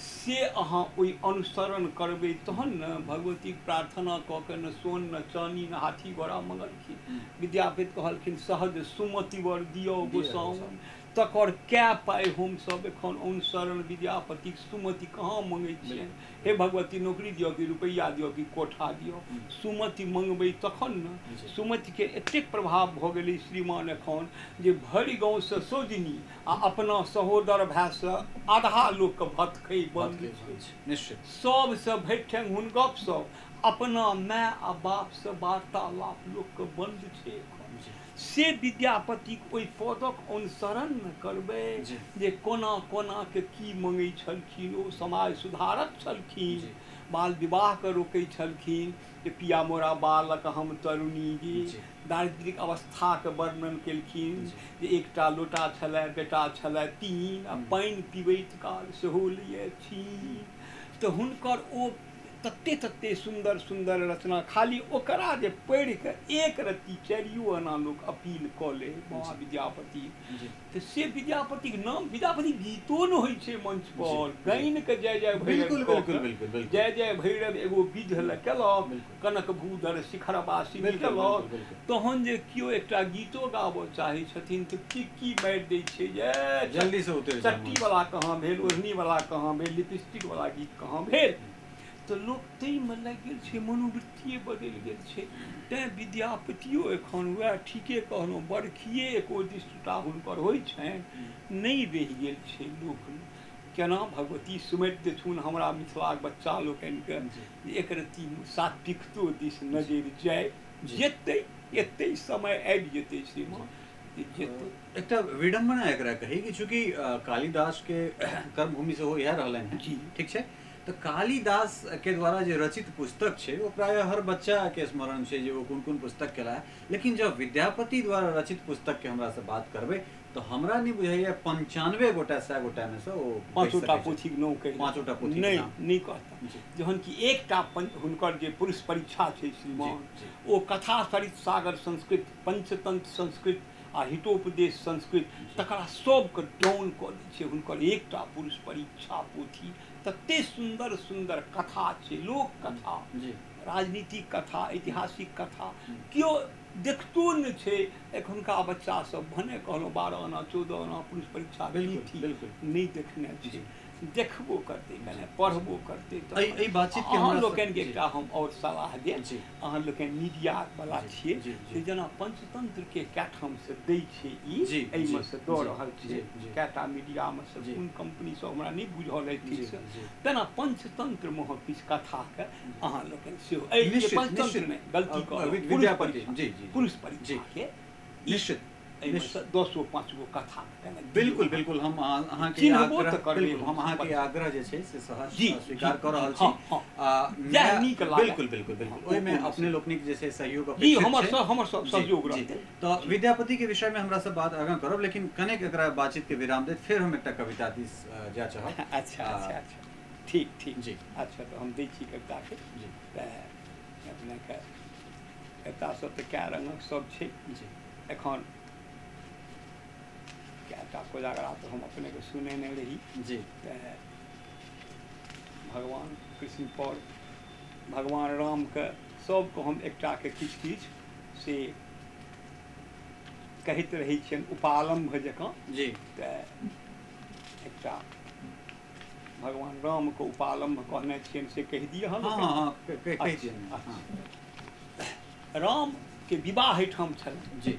से अहाँ ओहि अनुसरण करबै तहन ने। भगवतीके प्रार्थना कऽ के ने सोन ने चानी ने हाथी घोड़ा मंगलखिन। विद्यापति कहलखिन सहज सुमति वर दियौ गोसाउन, तकर कै पाइ हमसब एखन अनुसरण विद्यापतिक सुमति कहाँ मंगै छियनि। हे भगवती नौकरी दिअ कि रुपैआ दिअ कि कोठा दिअ, सुमति मंगबै तखन ने। सुमतिके एतेक प्रभाव भऽ गेलै श्रीमान एखन जे भरि गाँवसँ सौजनी आ अपना सहोदर भायसँ आधा लोकके भतखै बन्द छै। निश्चित सबसँ भरि ठेहुन गपसप, अपना माय आ बापसँ वार्तालाप लोकके बन्द छै एखन। से विद्यापतिक ओहि पदक अनुसरण ने करबै जे कोना कोना के की मंगै छलखिन। ओ समाज सुधारक छलखिन, बाल विवाहके रोकै छलखिन जे पिया मोरा बालक हम तरुणी गे, दारिद्र्यक अवस्थाके वर्णन केलखिन जे एकटा लोटा छलै बेटा छलै तीन, आ पानि पीबैत काल सेहो लिए छी। तऽ हुनकर ओ तते तते सुन्दर सुन्दर रचना, खाली ओकरा जे पढ़ि कऽ एक रत्ती चारियो आना लोक अपील कऽ ले बाबा विद्यापति, तऽ से विद्यापतिक नाम, विद्यापति गीतो ने होइ छै मंच पर गानि कऽ जय जय भैरव, जय जय भैरव एगो विध लए केलक, कनक भूधर शिखरवासी केलक, तहन जे केओ एकटा गीतो गाबऽ चाहै छथिन तऽ की की मारि दै छै जे जल्दी से उतरि, चट्टी वाला कहाँ भेल, ओढ़नी वाला कहाँ भेल, लिपस्टिक वाला गीत कहाँ भेल। तऽ लोक ताहिमे लागि गेल छै, मनोवृत्तिए बदलि गेल छै। तैँ विद्यापतियो एखन वएह ठीके कहलहुँ, बरखिए एकोदिष्टता हुनकर होइ छनि, नहि रहि गेल छै लोकमे। केना भगवती सुमति देथुन हमरा मिथिलाके बच्चा लोकनिके जे एक रत्ती सात्विकतो दिस नजरि जाय, जेतै एतै समय आबि जेतै श्रीमान। एकटा विडम्बना एकरा कही कि चूँकि कालिदास के कर्मभूमि सेहो इएह रहलनि हैं, ठीक छै, तऽ कालिदास के द्वारा जे रचित पुस्तक छै ओ प्रायः हर बच्चा के स्मरण छै जे ओ कोन कोन पुस्तक केला, लेकिन जब विद्यापति द्वारा रचित पुस्तक के हमरा से बात करबै तऽ हमरा नहि बुझाइया 95 गोटा 100 गोटा में से ओ पाँचोटा पोथीके नाम कहि, पाँचोटा पोथी नहि कहता। जहन कि एकटा हुनकर जे पुरुष परीक्षा छै श्रीमान, ओ कथा सरित सागर संस्कृत, पंचतंत्र संस्कृत आ हितोपदेश संस्कृत, तकरा सबके डाउन कऽ दै छै। हुनकर एकटा पुरुष परीक्षा पोथी तते सुन्दर सुन्दर कथा छै, लोक कथा, राजनीतिक कथा, ऐतिहासिक कथा, केओ देखतो नहि छै। एखुनका बच्चा सब भने कहलहुँ 12 आना 14 आना पुरुष परीक्षा नहि देखने छै, देखबो करतै कने पढ़बो करतै। तऽ बातचीत अहाँ लोकनिके एकटा हम आओर सलाह देब, अहाँ लोकनि मीडियावला छियै, से जेना पंचतंत्रके कए ठामसँ दै छै, ई एहिमे सँ दऽ रहल छै कएटा मीडियामे सँ, कोन कम्पनी सब हमरा नहि बुझल अछि ठीकसँ, तेना पंचतंत्र महक किछु कथाके अहाँ लोकनि सेहो एहि पंचतंत्र नहि गलती कहलहुँ, पुरुष परीक्षाके निश्चित 10 गो 5 गो कथा। बिल्कुल बिल्कुल, हम अहाँके आग्रह, हम अहाँके आग्रह जे छै से सहज स्वीकार कऽ रहल छी। बिल्कुल बिल्कुल बिल्कुल, ओहिमे अपने लोकनिक जे छै सहयोग हमर सब सहयोग रहतै। तऽ विद्यापति के विषयमे हमरा सब बात आगाँ करब, लेकिन कनेक एकरा बातचीत के विराम दैत फेर हम एकटा कविता दिस जा चाहब। अच्छा अच्छा अच्छा, ठीक ठीक जी। अच्छा, तऽ हम दै छी कविताके। जी, तऽ अपनेके कविता सब तऽ कए रङ्गक सब छै जी। एखन कएटा कोजागरा तऽ हम अपनेके सुनेने रही जी। तऽ भगवान कृष्ण पर, भगवान रामके, सबके हम एकटाके किछु किछु से कहैत रहै छियनि उपालम्भ जकाँ जी। तऽ एकटा भगवान रामके उपालम्भ कहने छियनि, से कहि दिअ। हँ हँ, कहि दिअ। रामके विवाह एहिठाम छलनि जी।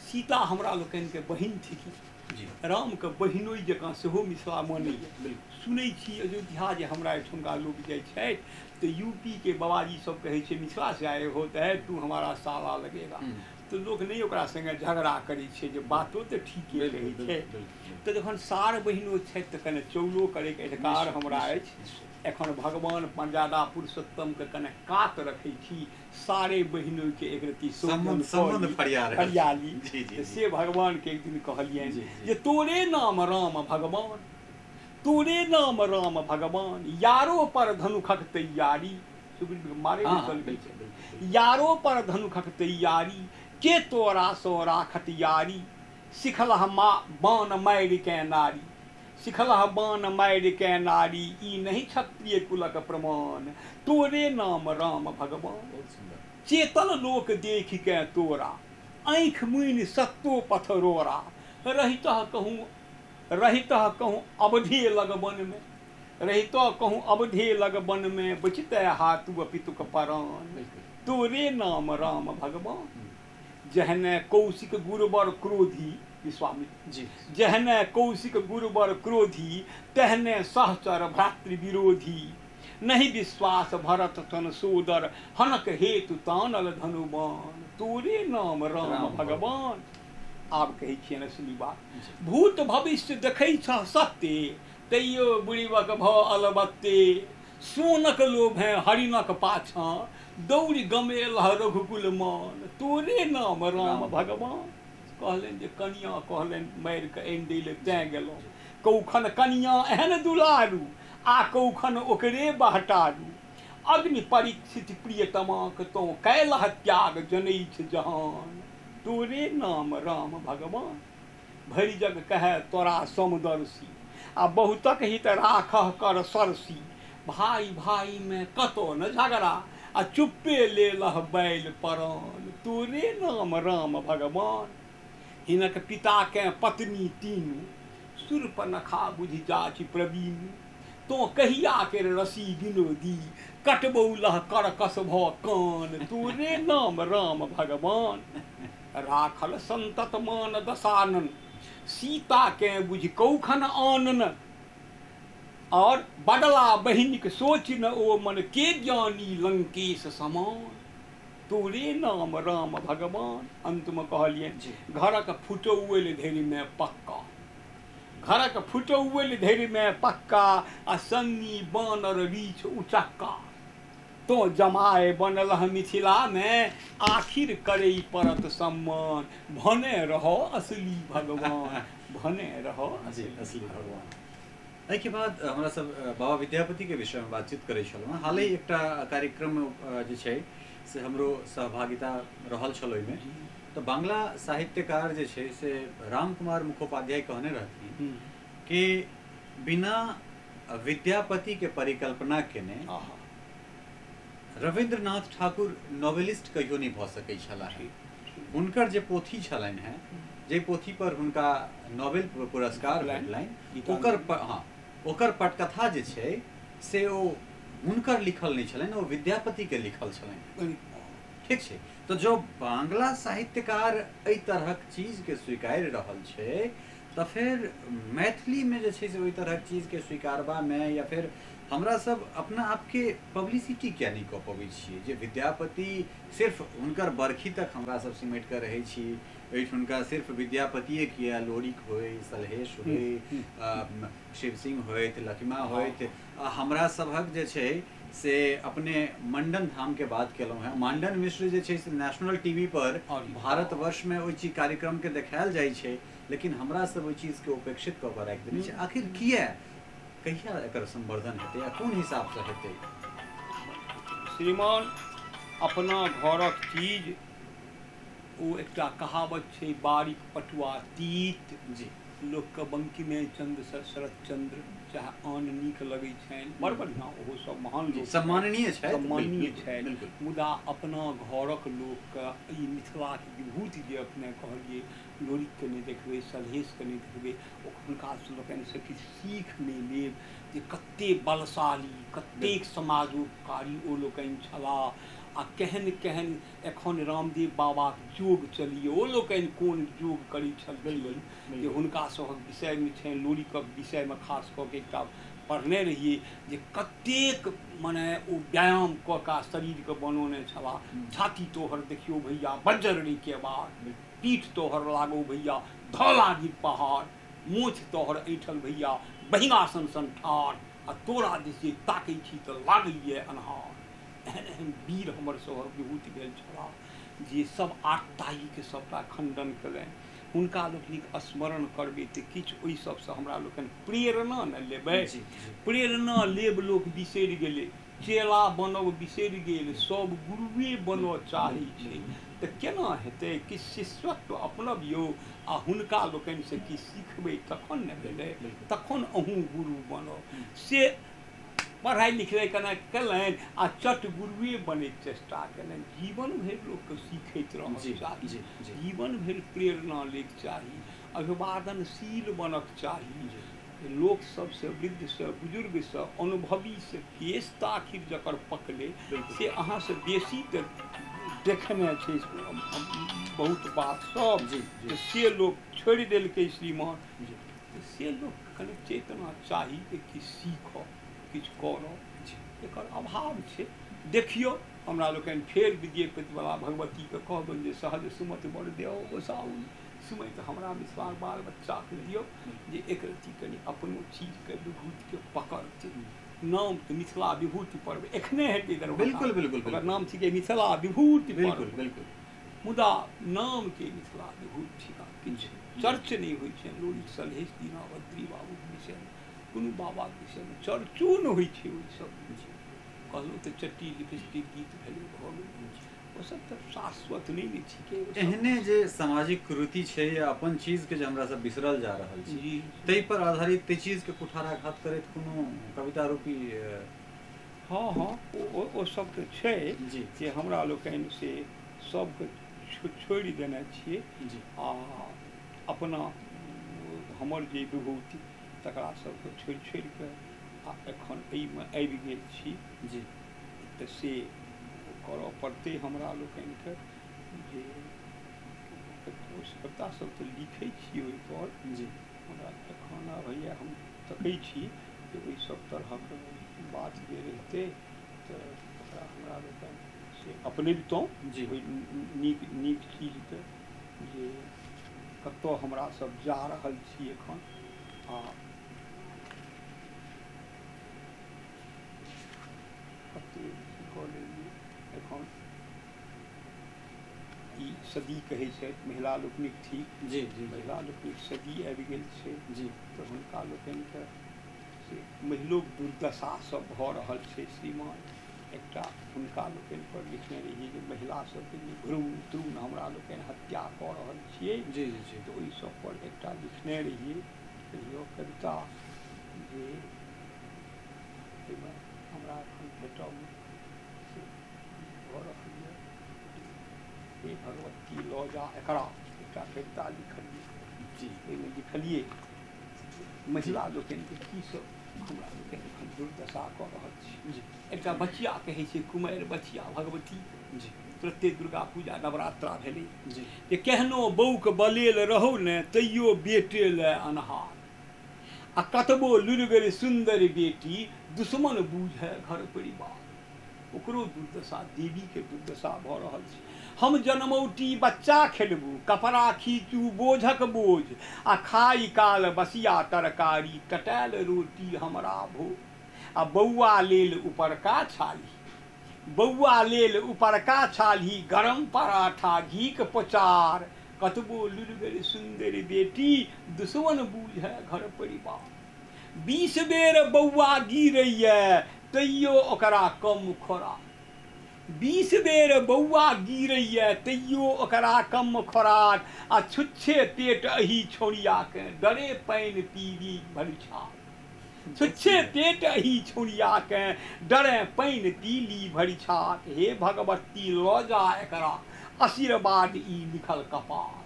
सीता हमरा लोकनिके बहिन थिकी जी। रामके बहिनोइ जकाँ सेहो मिथिला मानैए। सुनै छी अयोध्या जे हमरा एहिठुनका लोक जाइ छथि तऽ यूपीके बाबाजी सब कहै छै मिथिला से आए हो तऽ तू हमारा साला लगेगा, तऽ लोक नहि ओकरा सङ्गे झगड़ा करै छै, जे बातो तऽ ठीके कहै छै। तऽ जखन सार बहिनो छथि तऽ कने चौलो करैके अधिकार हमरा अछि। एखन भगवान मर्यादा पुरुषोत्तमके कने कात रखै छी, सारे बहिनोके एक रति फरियाली। से भगवानके एक दिन कहलियनि जे तोरे नाम राम भगवान, तोरे नाम राम भगवान, यारो पर धनुखक तैयारी, सुग्रीव मारे चल गेल छै, यारो पर धनुखक तैयारी, के तोरा सो राखत यारी, सिखलह बाण मारि के नारी, सिखलह बाण मारि के नारी, ई नहीं क्षत्रिय कुलक प्रमाण, तोरे नाम राम भगवान। चेतन लोक देख के तोरा, आँखि मुनि सत्तो पथरोरा, रहितह कहूँ, रहितह कहूँ अवधि लग वन में, रहितह कहूँ अवधि लग वन में, बचिते हाथु अपितुक परान, तोरे नाम राम भगवान। जहने कौशिक गुरुवर क्रोधी विश्वामित्र जी, जहने कौशिक गुरुवर क्रोधी, तहने सहचर भ्रातृ विरोधी, नहीं विश्वास भरत तन सोदर, हनक हेतु तानल धनुमान, तोरे नाम राम भगवान। आब कहै छियनि असली बात, भूत भविष्य देखै छह सत्य, तैयो बुढ़िबक भ अलबत्ते, सोनक लोभ है हरिणक पाछाँ, दौड़ गमेल रघुकुल मान, तोरे नाम राम भगवान। कहलनि जे कनिया कहलनि मारि कऽ आनि दै लए तैँ गेलहुँ, कौखन कनिया एहन दुलारू, आ कौखन ओकरे बहटारू, अग्नि परीक्षित प्रियतमाक तोँ कैलह त्याग जनैछ जहान, तोरे नाम राम भगवान। भरि जग कहै तोरा समदर्शी, आ बहुतक हित राखह कर सरसी, भाई भाई में कतौ न झगड़ा, आ चुप्पे लेलह बैल परान, तोरे नाम राम भगवान। हिनक पिताके पत्नी तीनू, शूर्पणखा बुझि जाचि प्रवीण, तो कहिया के रसी विनोदी, कटबौलह कर कस भ कान, तोरे नाम राम भगवान। राखल संतत मान दसानन, सीता के बुझि कौखन आनन, और बदला बहिनिक सोच न ओ मन, के ज्ञानी लंकेश समान, तोरे नाम राम भगवान। अंतमे कहलियनि घरक फुटौअल धरिमे पक्का, घरक फुटौअल धरिमे पक्का, आ सन्नी बानर रीछ उचक्का, तो जमाए बनल मिथिलामे, आखिर करै पड़त सम्मान, भने रहो असली भगवान, भने रहो असली भगवान। एहिके बाद हमरा सब बाबा विद्यापतिके विषयमे बातचीत करै छलहुँ। हाले एकटा कार्यक्रम जे छै से हमरो सहभागिता रहल छल ओहिमे, तऽ बांग्ला साहित्यकार जे छै से रामकुमार मुखोपाध्याय कहने रहथिन कि बिना विद्यापति के परिकल्पना केने रविन्द्रनाथ ठाकुर नॉवेलिस्ट कहियो नहि भऽ सकै छलाह। हुनकर जे पोथी छलनि हेँ, जे पोथी पर हुनका नोबेल पुरस्कार भेटलनि, ओकर हँ ओकर पटकथा जे छै से ओ हुनकर लिखल नहि छलनि, ओ विद्यापतिके लिखल छलनि। ठीक छै, तऽ जो बांग्ला साहित्यकार एहि तरहक चीजके स्वीकारि रहल छै तऽ फेर मैथिलीमे जे छै से ओहि तरहक चीजके स्वीकारबामे या फेर हमरा सब अपना आपके पब्लिसिटी किया नहि कऽ पबै छियै जे विद्यापति सिर्फ हुनकर बरखी तक हमरा सब सिमटि कऽ रहै छी, एहिठ हुनका सिर्फ विद्यापतिए किया, लोरिक होय, सलहेश होय, शिव सिंह होइत, लखिमा होइत, हमरा सभक जे छै से अपने मंडन धाम के बात केलहुँ हेँ। मंडन मिश्र जे छै से नेशनल टीवी पर भारतवर्षमे ओहि चीज कार्यक्रमके देखायल जाइ छै, लेकिन हमरा सब ओहि चीजके उपेक्षित कऽ कऽ राखि देने छै। आखिर किया, कहिया एकर संवर्धन हेतै आ कोन हिसाबसँ हेतै? श्रीमान, अपना घरक चीज, ओ एकटा कहावत छै, बारीक पटुआ तीत। जी, लोकके बंकिमे चंद्र शरद चंद्र चाहे आन नीक लगै छनि, बड़ बढ़िआँ, ओहो सब महान लोक, सम्माननीय छथि, सम्माननीय छथि, मुदा अपना घरक लोकके ई मिथिलाके विभूति जे अपने कहलियै, लोरिकके नहि देखबै, सलहेशके नहि देखबै, हुनका लोकनिसँ किछु सीख नहि लेब जे कतेक बलशाली, कतेक समाजोपकारी ओ लोकनि छलाह आ केहन केहन एखन रामदेव बाबाक योग चलिए, ओ लोकनि कोन योग करै छलखिन जे हुनका सभक विषयमे छनि। लोरिकक विषयमे खास कऽ के एकटा पढ़ने रहियै जे कतेक मने ओ व्यायाम कऽ कऽ शरीरके बनौने छलाह। छाती तोहर देखियौ भैया बज्जर रे के बार, पीठ तोहर लागो भैया धौलागिर पहाड़, मोछ तोहर ऐठल भैया बहिना सन सन ठाढ़, आ तोरा दिस जे ताकै छी तऽ लागैए अन्हार। एहन एहन वीर हमर सभक विभूति भेल छलाह जे सब आठताहीके सबटा खंडन कयलनि। हुनका लोकनिक स्मरण करबै तऽ किछु ओहि सबसँ हमरा लोकनि प्रेरणा ने लेबै। प्रेरणा लेब लोक बिसरि गेलै, चेला बनब बिसरि गेल, सब गुरुए बनऽ चाहै छै, तऽ केना हेतै? किछु शिष्यत्व अपनबियौ आ हुनका लोकनिसँ किछु सिखबै तखन ने भेलै, तखन अहूँ गुरु बनब। से पढ़ाइ लिखाइ केना कयलनि आ चट गुरुए बनैके चेष्टा कयलनि। जीवन भरि लोकके सीखैत रहक चाही, जीवन भरि प्रेरणा लैके चाही, अभिवादनशील बनक चाही। लोक सबसँ, वृद्धसँ, बुजुर्गसँ, अनुभवीसँ केश तऽ आखिर जकर पकलै से अहाँसँ बेसी तऽ देखने छै बहुत बात सब, से लोक छोड़ि देलकै श्रीमान। से लोक कनि चेतना चाही जे किछु सीखऽ, किछु करऽ, एकर अभाव छै। देखियौ हमरा लोकनि फेर विद्यापतिवला भगवतीके कहबनि जे सहज सुमत बर देओ गोसाउन, सुमति हमरा मिथिलाक बाल बच्चाके दियौ जे एक रत्ती कनि अपनो चीजके विभूतिके पकड़तै। नाम तऽ मिथिला विभूति पर्व एखने हेतै दरभंगा, बिल्कुल बिल्कुल, ओकर नाम छिकै मिथिला विभूति पर्व, बिल्कुल बिल्कुल, मुदा नामके मिथिला विभूति छिका किछु चर्च नहि होइ छै। लोरिक सलहेश दीनाभद्री बाबूके विषयमे, कोनो बाबाके विषयमे चर्चो नहि होइ छै। ओहि सब कहलहुँ तऽ चट्टी लिपस्टिक गीत भेलै, भऽ गेल, ओ सब तऽ शाश्वत नहि ने छिकै। एहने जे सामाजिक कुरीति छै या अपन चीजके जे हमरा सब बिसरल जा रहल छी ताहि पर आधारित ताहि चीजके कुठाराघात करैत कोनो कविता रूपी? हँ हँ, ओ सब तऽ छै जे हमरा लोकनि से सबके छोड़ि देने छियै आ अपना हमर जे विभूति तकरा सबके छोड़ि छोड़ि कऽ आ एखन एहिमे आबि गेल छी। जी, तऽ से करऽ पड़तै हमरा लोकनिके जे कविता सब तऽ लिखै छी ओहिपर। जी, हमरा एखन आबैए, हम तकै छी जे ओहि सब तरहक बात जे रहितै तऽ ओकरा हमरा लोकनि से अपनेबितहुँ। जी, ओहि नीक नीक चीजके जे कतऽ हमरा सब जा रहल छी एखन। आ कते कऽ लेलियै एखन ई सदी कहै छै महिला लोकनिक, ठीक जी जी, महिला लोकनिक सदी आबि गेल छै। जी, तऽ हुनका लोकनिके से महिलोक दुर्दशा सब भऽ रहल छै श्रीमान। एकटा हुनका लोकनि पर लिखने रहियै जे महिला सबके जे भ्रूण त्रून हमरा लोकनि हत्या कऽ रहल छियै। जी जी जी। तऽ ओहि सब पर एकटा लिखने रहियै। कहियो कविता जे एहिमे हमरा एखन भेटल से भऽ रहल यऽ। हे भगवती लऽ जा एकरा, एकटा कविता लिखलियै। जी। ओहिमे लिखलियै महिला लोकनिके की सब हमरा लोकनि एखन दुर्दशा कऽ रहल छी। जी। एकटा बचिया कहै छै, कुमारि बचिया भगवती। जी। तुरते दुर्गा पूजा नवरात्रा भेलै। जी। जे केहनो बौक बलेल रहौ ने तैयो बेटे लए अन्हार, आ कतबो लुरिगर सुन्दर बेटी दुश्मन बूझे घर परिवार। ओकरो दुर्दशा, देवीके दुर्दशा भऽ रहल छै। हम जनमौटी बच्चा खेलबू, कपड़ा खींचू बोझक बोझ, आ खाइ काल बसिया तरकारी, कटायल रोटी हमरा भोज। आ बौआ लेल उपरका छाली, बौआ लेल उपरका छाली, गरम पराठा घीक पोचार, कतबो लुरिगर सुन्दर बेटी दुश्मन बूझे घर परिवार। 20 बेर बौआ गिरैए तैयो ओकरा कम खोराक, 20 बेर बौआ गिरैए तैयो ओकरा कम खोराक, आ छुच्छे पेट अही छौड़ियाके डरे पानि पीबी भरिछाक, छुच्छे पेट अही छौड़ियाके डरे पानि पीली भरिछाक। हे भगवती लऽ जा एकरा आशीर्वाद ई लिखल कपार,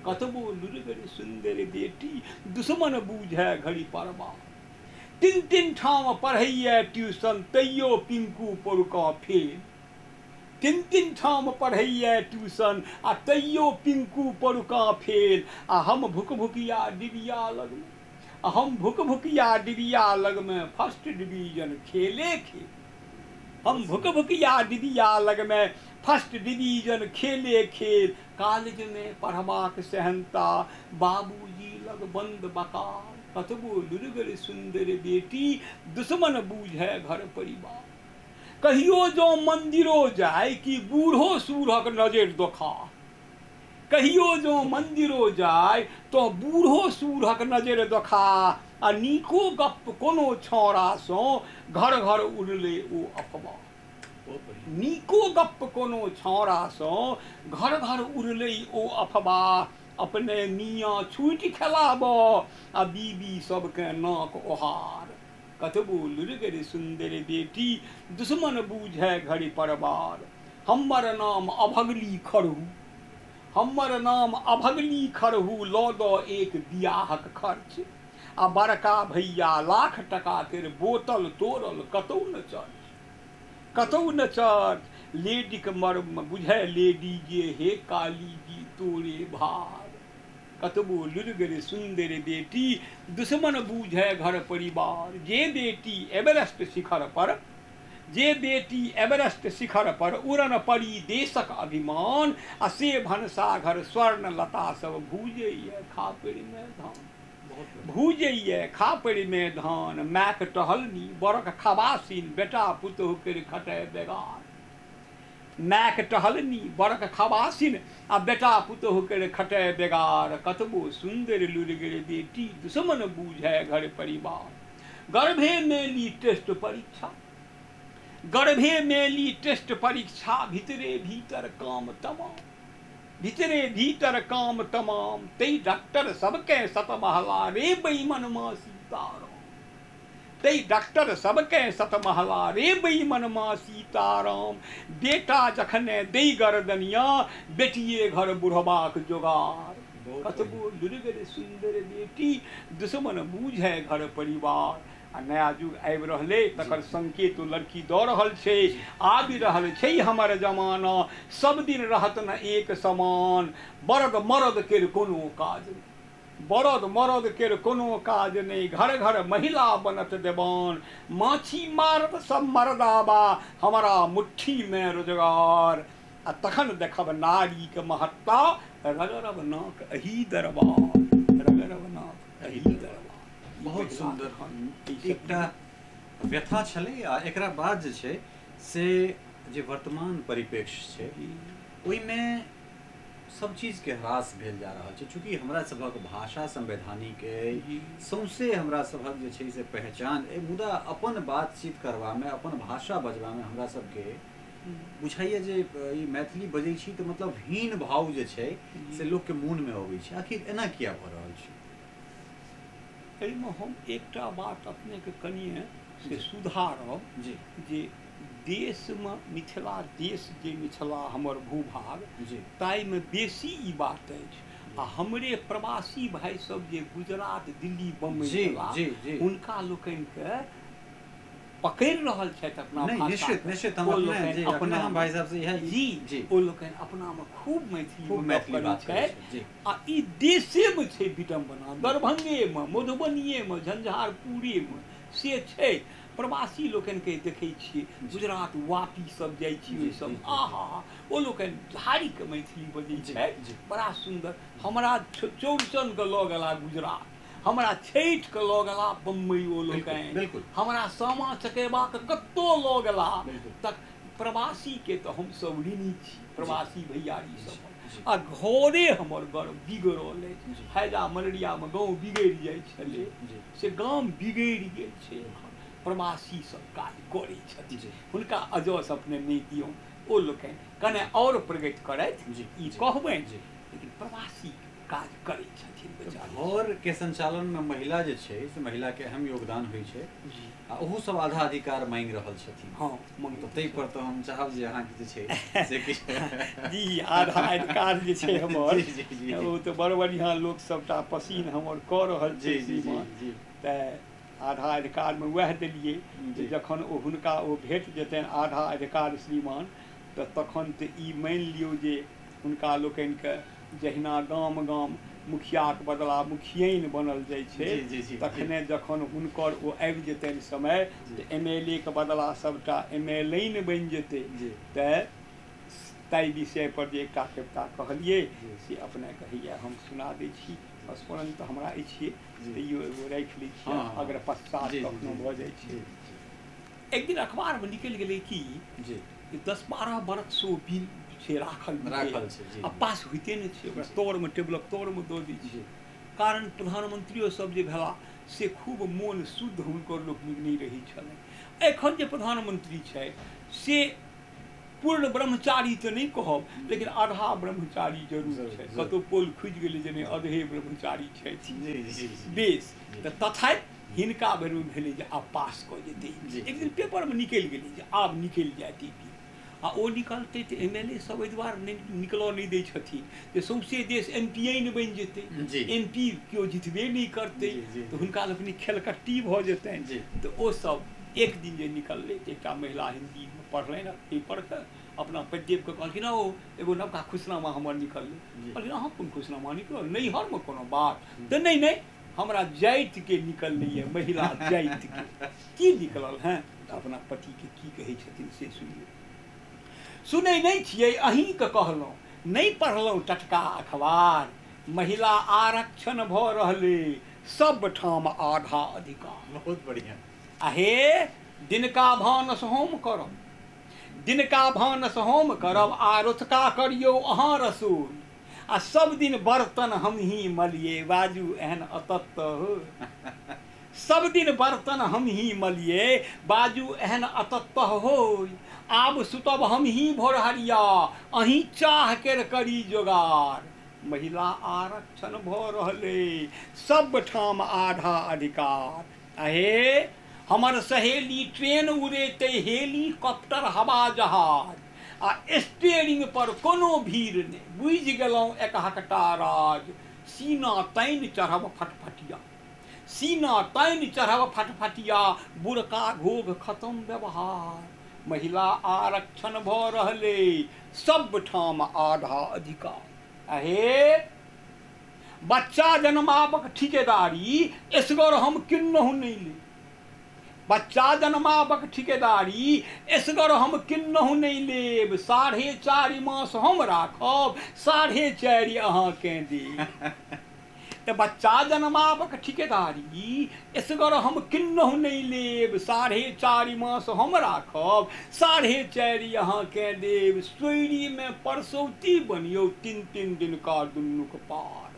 कतबो लुरिगर सुन्दर बेटी दुश्मन बूझे घड़ी परबा। 3-3 ठाम पढ़ैए ट्यूशन तैयो पिंकू परुका फेल, 3-3 ठाम पढ़ैए ट्यूशन आ तैयो पिंकू परुका फेल। आ हम भुकभुकिया डिबिया लगमे, आ हम भुकभुकिया डिबिया लगमे फर्स्ट डिवीजन खेले खेल, हम भुकभुकिया डिबिया लगमे फर्स्ट डिवीजन खेले खेल। कॉलेजमे पढ़बाक सेहनता बाबूजी लग बंद बकार, कतबो लुरिगर सुन्दर बेटी दुश्मन बूझे घर परिवार। कहियो जो मंदिरो जाय कि बूढ़ो सूढ़क नजर दोखा, कहियो जो मंदिरो जाय तो बूढ़ो सूढ़क नजर दोखा, आ नीको गप्प कोनो छौड़ासँ घर घर उड़ले ओ अफवाह, नीको गप्प कोनो छौड़ासँ घर घर उड़ले ओ अफवाह। अपने मियाँ छूटि खेलाब आ बीबी सबके नाक ओहार, कतबो लुरिगर सुन्दर बेटी दुश्मन बूझे घड़ी परबार। हमर नाम अभगली खरहू, हमर नाम अभगली खरहू, लऽ दऽ एक बियाहक खर्च, आ बड़का भैया लाख टका केर बोतल तोड़ल कतौ न चर्च, कतौ न चर्च। लेडीक मर्म बुझे लेडी जे हे काली जी तोरे भार, कतबो लुरिगर सुन्दर बेटी दुश्मन बूझे घर परिवार। जे बेटी एवरेस्ट शिखर पर, जे बेटी एवरेस्ट शिखर पर उड़न परी देशक अभिमान, आ से भनसाघर स्वर्ण लता सब भूजैए खापड़िमे धान, भूजैए खापड़िमे धान। मायक टहलनी बरक खबासिन बेटा पुतोहु केर खटै बेगार, मायक टहलनी बरक खबासिन आ बेटा पुतोहु केर खटै बेगार। कतबो सुन्दर लुरिगर बेटी दुश्मन बूझे घर परिवार। गर्भे में ली टेस्ट परीक्षा, गर्भे में ली टेस्ट परीक्षा, भीतरे भीतर काम तमाम, भीतरे भीतर काम तमाम। तै डॉक्टर सबके सतमहला रे बेईमनमा सीताराम, तै डॉक्टर सबके सतमहला रे बेईमनमा सीताराम। बेटा जखने दै गरदनिया बेटिए घर बुढ़बाक जोगार, कतबो लुरिगर सुन्दर बेटी दुश्मन बूझे घर परिवार। आ नया युग आबि रहलै तकर संकेत लड़की दऽ रहल छै, आबि रहल छै हमर जमाना, सब दिन रहत न एक समान। बरद मरद केर कोनो काज नहि, बरद मरद केर कोनो काज नहि, घर घर महिला बनत देवान। माछी मारत सब मरदाबा हमरा मुट्ठीमे रोजगार, आ तखन देखब नारीके महत्ता रगरब नाक अही दरबार, रगरब नाक अही दरबार। बहुत सुन्दर एकटा व्यथा छलै। आ एकरा बाद जे छै से जे वर्तमान परिप्रेक्ष्य छै ओहिमे सब चीजके ह्रास भेल जा रहल छै। चूँकि हमरा सभक भाषा संवैधानिक अइ, सौंसे हमरा सभक जे छै से पहचान अइ, मुदा अपन बातचीत करबामे, अपन भाषा बजबामे हमरा सबके बुझाइए जे ई मैथिली बजै छी तऽ मतलब हीन भाव जे छै से लोकके मोनमे अबै छै। आखिर एना किया भऽ रहल छै? एहिमे हम एकटा बात अपनेके कनिए से सुधारब जे देशमे मिथिला देश जे मिथिला हमर भूभाग ताहिमे बेसी ई बात अछि। आ हमरे प्रवासी भाइ सब जे गुजरात दिल्ली बम्बई गेला हुनका लोकनिके पकड़ि रहल छथि अपना भाषा। निश्चित निश्चित हम अपने हम भाई साहब से इएह जी ओ लोकनि अपनामे खूब मैथिली बात करै छथि। आ ई देशेमे छै विडम्बना, दरभंगेमे, मधुबनिएमे, झंझारपुरेमे से छै। प्रवासी लोकनिके देखै छियै गुजरात वापी सब जाइ छी ओहि सब, आहा ओ लोकनि झाड़िके मैथिली बजै छथि बड़ा सुन्दर। हमरा चौड़चनके लऽ गेला गुजरात, हमरा छठिके लऽ गेला बम्बई ओ लोकनि, हमरा सामा चकेबाके कतहु लऽ गेला। तक प्रवासीके तऽ हमसब ऋणी छी, प्रवासी भैयारी सब। आ घरे हमर गर्व बिगड़ल अछि, हैजा मलेरियामे गाँव बिगड़ि जाइ छलै से गाम बिगड़ि गेल छै। प्रवासी सब काज करै छथिन, हुनका अजस अपने नहि दियौन, ओ लोकनि कने आओर प्रगति करथि ई कहबनि, लेकिन प्रवासी काज करै छथिन। घरके संचालनमे महिला जे छै से महिलाके अहम योगदान होइ छै आ ओहो सब आधा अधिकार मांगि रहल छथिन। हँ, तऽ ताहि पर तऽ हम चाहब जे अहाँके जे छै से किछु जी आधा अधिकार जे छै हमर ओ तऽ बड़ बढ़िआँ लोक सबटा पसीन हमर कऽ रहल छै। जी तऽ आधा अधिकारमे वएह देलियै जे जखन ओ हुनका ओ भेट जेतनि आधा अधिकार श्रीमान, तऽ तखन तऽ ई मानि लियौ जे हुनका लोकनिके जहिना गाम गाम मुखियाके बदला मुखियैन बनल जाइ छै, तखने जखन हुनकर ओ आबि जेतनि समय तऽ MLA के बदला सबटा MLA बनि जेतै। तऽ ताहि विषय पर जे एकटा कविता कहलियै से अपने कहैया हम सुना दै छी। स्मरण तऽ हमरा अछि तैयो एगो राखि लै छी अगर पश्चात कखनो भऽ जाइ छै। एक दिन अखबारमे निकलि गेलै कि 10-12 बरखसँ ओ बिल छै राखल राखल छै आ पास होइते नहि छै, ओकरा तौरमे टेबलक तौरमे दऽ दै छै। कारण प्रधानमंत्रियो सब जे भेला से खूब मोन शुद्ध हुनकर लोकनिक नहि रहै छलनि। एखन जे प्रधानमंत्री छै से पूर्ण ब्रह्मचारी तऽ नहि कहब, लेकिन आधा ब्रह्मचारी जरूर छै। कतहु पोल खुजि गेलै जे नहि अधे ब्रह्मचारी छथि। बेस तऽ तथापि हिनका बेरमे भेलै जे आब पास कऽ जेतै। एक दिन पेपरमे निकलि गेलै जे आब निकलि जायत ई बिल, आ ओ निकलतै तऽ MLA सब एहि दुआरे नहि निकलऽ नहि दै छथिन जे सौंसे देश MP ने बनि जेतै, MP केओ जितबे नहि करतै, तऽ हुनका लोकनिक खेलकट्टी भऽ जेतनि। तऽ ओ सब एक दिन जे निकललै तऽ एकटा महिला हिन्दीमे पढ़लनि पेपरके, अपना पतिदेवके कहलखिन ओ एगो नवका खुशनामा हमर निकललै। कहलखिन अहाँ कोन खुशनामा निकलल, नैहरमे कोनो बात तऽ नहि, नहि हमरा जातिके निकललैए, महिला जातिके की निकलल हेँ। तऽ अपना पतिके की कहै छथिन से सुनियौ। सुनै नहि छियै अहीँके कहलहुँ, नहि पढ़लहुँ टटका अखबार, महिला आरक्षण भऽ रहलै सब ठाम आधा अधिकार। बहुत बढ़िआँ। आहे दिनका भानस हम करब, दिनका भानस हम करब आ रतुका करियौ अहाँ रसोई, आ सब दिन बर्तन हमही मलियै। बाजू एहन अतत्त हो, सब दिन बर्तन हमही मलियै, बाजू एहन अतत्त होय, आब सुतब हमही भोरहरिया, अहीं चाह केर करी जोगार। महिला आरक्षण भऽ रहलै सब ठाम आधा अधिकार। अहे हमर सहेली ट्रेन उड़ेतै हेलीकॉप्टर हवा जहाज, आ स्टेरिंग पर कोनो भीड़ नहि, बुझि गेलहुँ एकहकटा राज। सीना तानि चढ़ब फटफटिया, सीना तानि चढ़ब फटफटिया, बुरका घोघ खत्म व्यवहार। महिला आरक्षण भऽ रहलै सब ठाम आधा अधिकार। अहे बच्चा जन्माबक ठिकेदारी एसगर हम किन्नहु नहि ली, बच्चा जन्माबक ठिकेदारी एसगर हम किन्नहु नहि लेब, 4.5 मास हम राखब, 4.5 अहाँकेँ देब। तऽ बच्चा जनमाबक ठिकेदारी एसगर हम किन्नहु नहि लेब, 4.5 मास हम राखब, 4.5 अहाँके देब, सोयरीमे परसौती बनियौ, 3-3 दिनका दुनूक पार।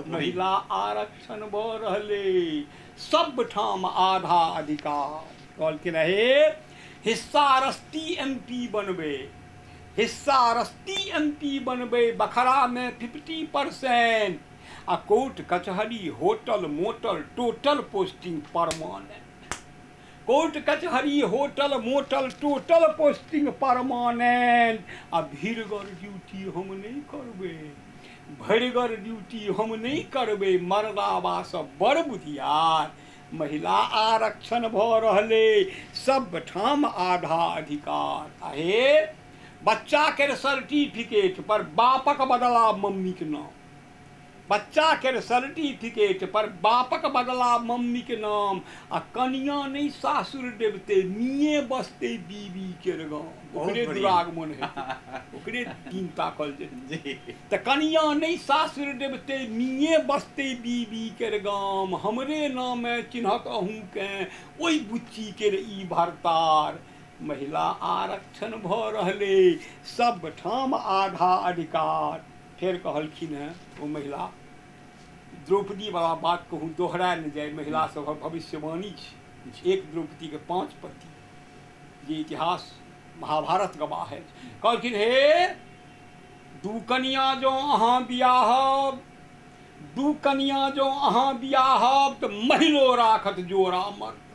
महिला आरक्षण भऽ रहलै, सब ठाम आधा अधिकार। कहलखिन हे हिस्सा रस्ती एम पी बनबै, हिस्सा रस्ती एम पी बनबै, बखरामे 50% आ कोर्ट कचहरी hotel motel total posting permanent. Court कचहरी hotel motel total posting permanent. आ भीड़गर ड्यूटी हम नहि करबै, भरिगर ड्यूटी हम नहि करबै, मर्दाबा सब बड़ बुधियार। महिला आरक्षण भऽ रहलै, सब ठाम आधा अधिकार। आहे बच्चा के सर्टिफिकेट पर बापक बदला मम्मीके नाम, बच्चा के सर्टिफिकेट पर बापक बदला मम्मी के नाम। आ कनिया नहीं सासुर देवते, मिये बसते बीबी के गाँव, ओकरे दुरागमन हेतै, ओकरे दिन ताकल जेतै। तऽ कनिया नहीं सासुर देवते, मिये बसते बीबी के गाम, हमरे नामे चिन्हत अहूँके ओहि बुच्ची के ई भरतार। महिला आरक्षण भऽ रहलै, सब ठाम आधा अधिकार। फेर कहलखिन हेँ ओ महिला, द्रौपदी वाला बात कहूँ दोहरा नहि जाय, महिला सभक भविष्यवाणी छै। एक द्रौपदीके 5 पति, जे इतिहास महाभारत गवाह है। कहलखिन हे 2 कनिया जो अहाँ बियाहब, 2 कनिया जो अहाँ बियाहब तऽ महिलो राखत जोड़ा मर्द।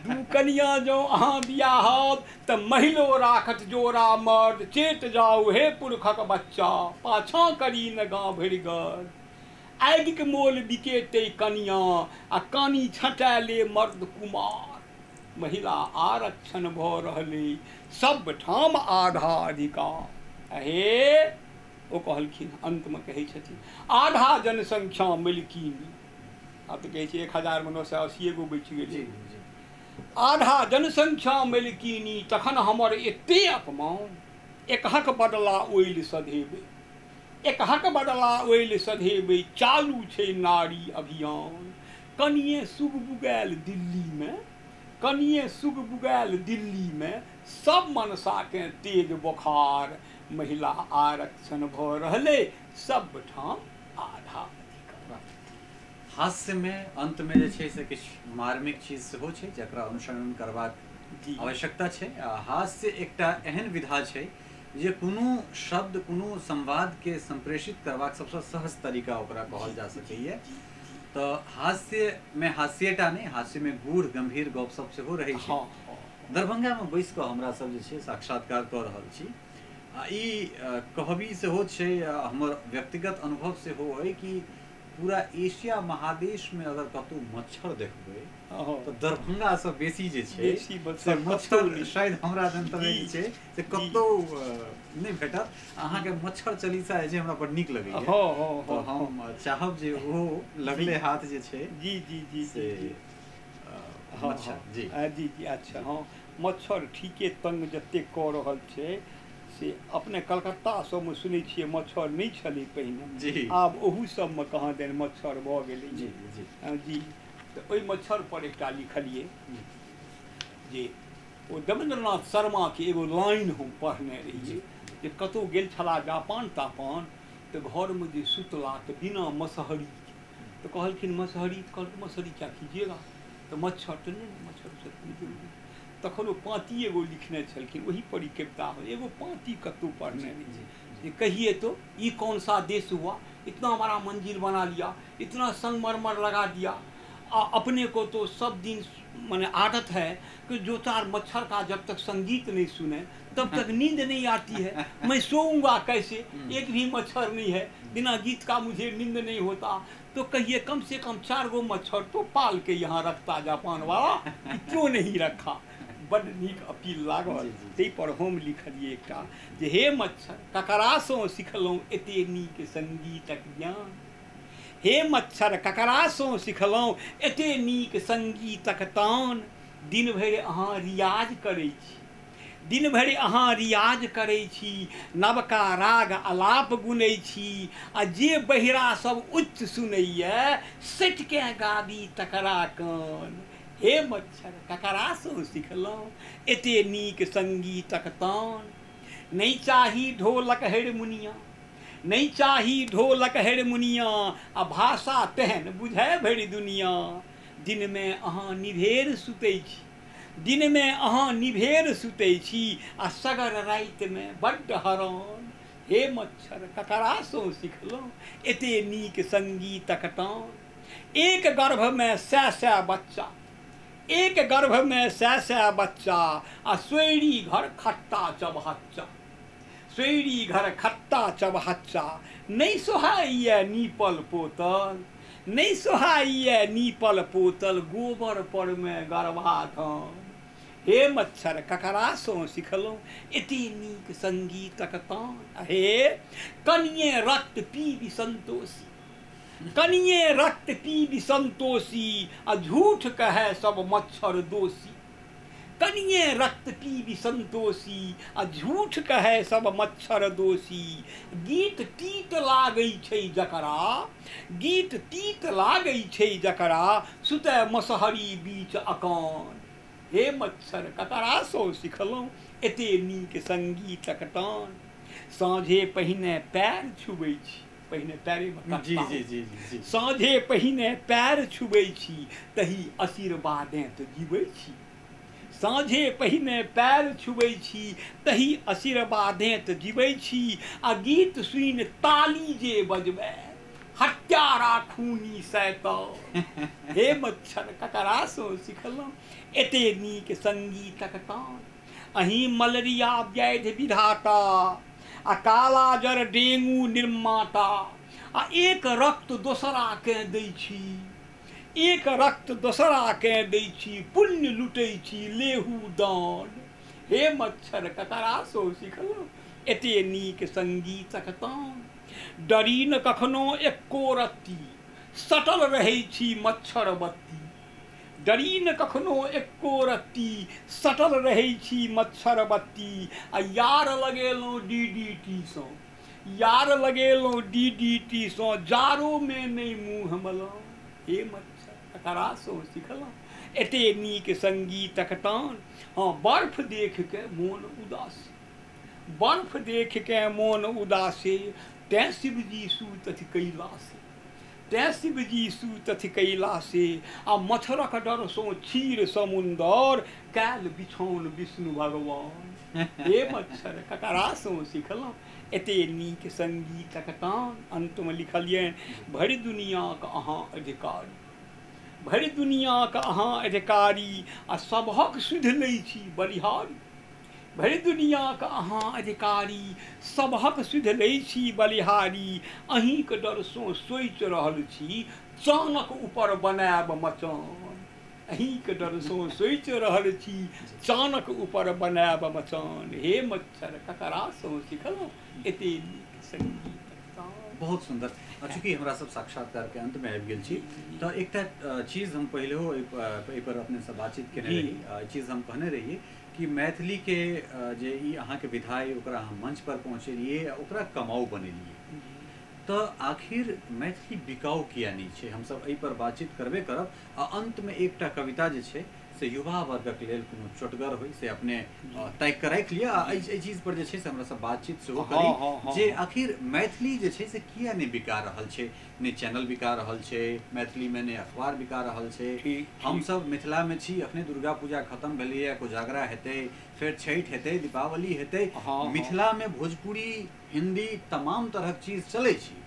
2 कनिया जो अहाँ बियाहब तऽ महिलो राखत जोड़ा मर्द। चेत जाउ हे पुरखक बच्चा, पाछाँ करी न गाँव भरि गर्द। आगिक मोल बिकेतै कनिया, आ कानी छँटा ले मर्द कुमार। महिला आरक्षण भऽ रहलै, सब ठाम आधा अधिकार। अहे ओ कहलखिन अन्तमे कहै छथिन आधा जनसंख्या मलकिनी। आब तऽ कहै छै 1000 मे 980 गो बचि गेलै। आधा जनसंख्या मलकिनी, तखन हमर एते अपमान। एकहक बदला ओइल सधेबै, एकहक बदला ओइल सधेबै, चालू छै नारी अभियान। कनिये सुगबुगायल दिल्लीमे, कनिये सुगबुगायल दिल्लीमे, सब मनसाके तेज बोखार। महिला आरक्षण भऽ रहलै, सब ठाम आधा अधिकार। हास्यमे अन्तमे जे छै से किछु मार्मिक चीज सेहो छै जकरा अनुसरण करबाक आवश्यकता छै। आ हास्य एकटा एहन विधा छै जे कोनो शब्द कोनो संवादके संप्रेषित करबाक सबसँ सहज तरीका ओकरा कहल जा सकैए। तऽ हास्यमे हास्यटा नहि, हास्यमे गूढ़ गंभीर गपशप सेहो रहै छै। दरभंगामे बैस कऽ हमरा सब जे छै साक्षात्कार कऽ रहल छी। आ ई कहबी सेहो छै, हमर व्यक्तिगत अनुभव सेहो अइ कि पूरा एशिया महादेशमे अगर कतौ मच्छर देखबै तऽ दरभंगासँ बेसी जे छै से मच्छर शायद हमरा जनतबमे जे छै से कतौ नहि भेटत। अहाँके मच्छर चालीसा जे छै हमरा बड़ नीक लगैए, तऽ हम चाहब जे ओ लगले हाथ जे छै। जी जी जी से मच्छर। जी जी जी अच्छा। हँ, मच्छर ठीके तंग जतेक कऽ रहल छै से अपने कलकत्ता सबमे सुनै छियै मच्छर नहि छलै पहिने, आब ओहू सबमे कहाँ दन मच्छर भऽ गेलै। जी जी जी। तऽ ओहि मच्छर पर एकटा लिखलियै जे ओ देवेंद्रनाथ शर्माके एगो लाइन हम पढ़ने रहियै जे कतहु गेल छलाह जापान तापान, तऽ घरमे जे सुतला तऽ बिना मसहरी, तऽ कहलखिन मसहरी, तऽ कहलखिन मसहरी क्या कीजिएगा, तऽ मच्छर तऽ नहि, मच्छर उच्छर कोनो जरूरी। तखन ओ पाँती एगो लिखने छलखिन, ओही पर ई कविता हो, एगो पाँती कतहु पढ़ने रहियै जे कहिए तो ई कौन सा देश हुआ, इतना बड़ा मंजिल बना लिया, इतना संगमरमर लगा दिया, आ अपने को तो सब दिन माने आदत है कि जो चार मच्छर का जब तक संगीत नहीं सुने तब तक नींद नहीं आती है, मैं सोऊंगा कैसे, एक भी मच्छर नहीं है, बिना गीत का मुझे नींद नहीं होता। तो कहिए कम से कम 4 गो मच्छर तो पाल के यहाँ रखता जापान वाला, क्यों नहीं रखा। बड नीक अपील लागल, ताहि पर हम लिखलियै एकटा जे हे मच्छर ककरासँ सिखलहुँ एते नीक संगीतक ज्ञान, हे मच्छर ककरासँ सिखलहुँ एते नीक संगीतक तान, दिन भरि अहाँ रियाज करै छी, दिन भरि अहाँ रियाज करै छी, नवका राग आलाप गुनै छी, आ जे बहिरा सब उच्च सुनैए सटिके गाबी तकरा कान। हे मच्छर ककरासँ सिखलहुँ एते नीक संगीतक तान। नहि चाही ढोलक हरमुनिया, नहि चाही ढोलक हरमुनिया, आ भाषा तेहन बुझै भरि दुनिया। दिनमे अहाँ निभेर सुतै छी, दिनमे अहाँ निभेर सुतै छी, आ सगर रातिमे बड्ड हरान। हे मच्छर ककरासँ सिखलहुँ एते नीक संगीतक तान। एक गर्भमे सए सए बच्चा, एक गर्भमे सए सए बच्चा, आ सोयरी घर खट्टा चबहच्चा, सोयरी घर खट्टा चबहच्चा। नहि सोहाइए नीपल पोतल, नहि सोहाइए नीपल पोतल, गोबर परमे गर्भाधान। हे मच्छर ककरासँ सिखलहुँ एते नीक संगीतक तान। हे कनिये रक्त पीबि संतोषी, कनिये रक्त पीबि संतोषी, आ झूठ कहै सब मच्छर दोषी। कनिये रक्त पीबि संतोषी, आ झूठ कहै सब मच्छर दोषी। गीत तीत लागै छै जकरा, गीत तीत लागै छै जकरा, सुतै मसहरी बीच अकान। हे मच्छर ककरासँ सिखलहुँ एते नीक संगीतक तान। साँझे पहिने पैर छुबै छी, पहिने पैरेमे, जी जी जी जी, साँझे पहिने पैर छुबै छी, तही आशीर्वादें तऽ जीबै छी। साँझे पहिने पैर छुबै छी, तही आशीर्वादें तऽ जीबै छी, आ गीत सुनि ताली जे बजबै हत्यारा खूनी सैतान। हे मच्छर ककरासँ सिखलहुँ एते नीक संगीतक तान। अहीं मलेरिया व्याधि विधाता, आ कालाजर डेंगू निर्माता, आ एक रक्त दोसरा के दै छी, एक रक्त दोसरा के दै छी, पुण्य लुटै छी लेहू दान। हे मच्छर ककरासँ सिखलहुँ एते नीक संगीतक तान। डरी न कखनो एको रत्ती, सटल रहै छी मच्छर बत्ती। डरी न कखनो एको रत्ती, सटल रहै छी मच्छर बत्ती, आ यार लगेलहुँ DDT सँ, यार लगेलहुँ DDT सँ, जाड़ोमे नहि मुँह मलहुँ। हे मच्छर ककरासँ सिखलहुँ एते नीक संगीतक तान। हँ बर्फ देखके मोन उदासे, बर्फ देखके मोन उदासे, तैं शिवजी सूतथि कैलासे, तैं शिवजी सूतथि कैलासे, आ मच्छरक डरसँ क्षीर समुन्दर कैल बिछौन विष्णु भगवान। हे मच्छर ककरासँ सिखलहुँ एते नीक संगीतक तान। अन्तमे लिखलियनि, भरि दुनियाक अहाँ अधिकारी, भरि दुनियाक अहाँ अधिकारी, आ सबहक सुधि लै छी बलिहारी। भरि दुनियाक अहाँ अधिकारी, सबहक सुधि लै छी बलिहारी, अहीँके डरसँ सोचि रहल छी चानक ऊपर बनायब मचान। अहीँके डरसँ सोचि रहल छी चानक ऊपर बनायब मचान। हे मच्छर ककरासँ सिखलहुँ एते नीक संगीतक तान। बहुत सुन्दर। चूँकि हमरा सब साक्षात्कारके अन्तमे आबि गेल छी तऽ एकटा चीज हम पहिलेहो एहिपर अपनेसँ बातचीत केने रही, चीज हम कहने रहियै कि मैथिलीके जे ई अहाँके विधा अइ ओकरा अहाँ मंच पर पहुँचेलियै, ओकरा कमाउ बनेलियै, तऽ आखिर मैथिली बिकाउ किया नहि छै? हमसब एहिपर बातचीत करबे करब। आ अन्तमे एकटा कविता जे छै से युवा वर्गक लेल कोनो चोटगर होइ से अपने ताकि कऽ राखि लिअ, आ एहि चीज पर जे छै से हमरा सब बातचीत सेहो करी जे आखिर मैथिली जे छै से किया नहि बिका रहल छै। नहि चैनल बिका रहल छै मैथिलीमे, नहि अखबार बिका रहल छै। हमसब मिथिलामे छी, अखने दुर्गा पूजा खत्म भेलैए, कोजागरा हेतै, फेर छठि हेतै, दीपावली हेतै। मिथिलामे भोजपुरी, हिंदी तमाम तरहक चीज चलै छै,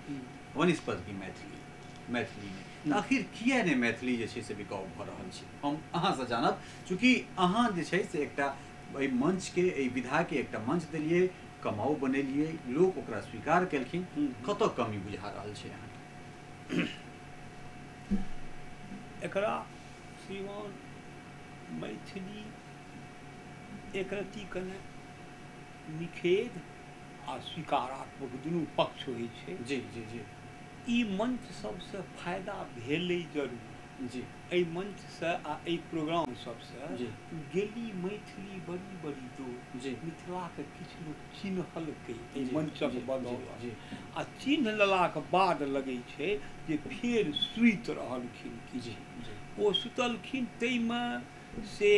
वनस्पति की मैथिलीमे आखिर किया नहि मैथिली जे छै से बिकाउ भऽ रहल छै? हम अहाँसँ जानब, चूँकि अहाँ जे छै से एकटा एहि मंचके, एहि विधाके एकटा मंच देलियै, कमाउ बनेलियै, लोक ओकरा स्वीकार केलखिन, कतऽ कमी बुझा रहल छै अहाँके? एकरा श्रीमान मैथिली एकरति कने निषेध आ स्वीकारात्मक दुनू पक्ष होइ छै। जी जी जी। ई मंच सबसँ फायदा भेलै जरूर। जी। एहि मंचसँ आ एहि प्रोग्राम सबसँ गेली मैथिली बड़ी बड़ी दूर। जी। मिथिलाके किछु लोक चिन्हलकै एहि मंचक बदौलत, आ चिन्ह लेलाक बाद लगै छै जे फेर सुति रहलखिन किछु। ओ सुतलखिन ताहिमे से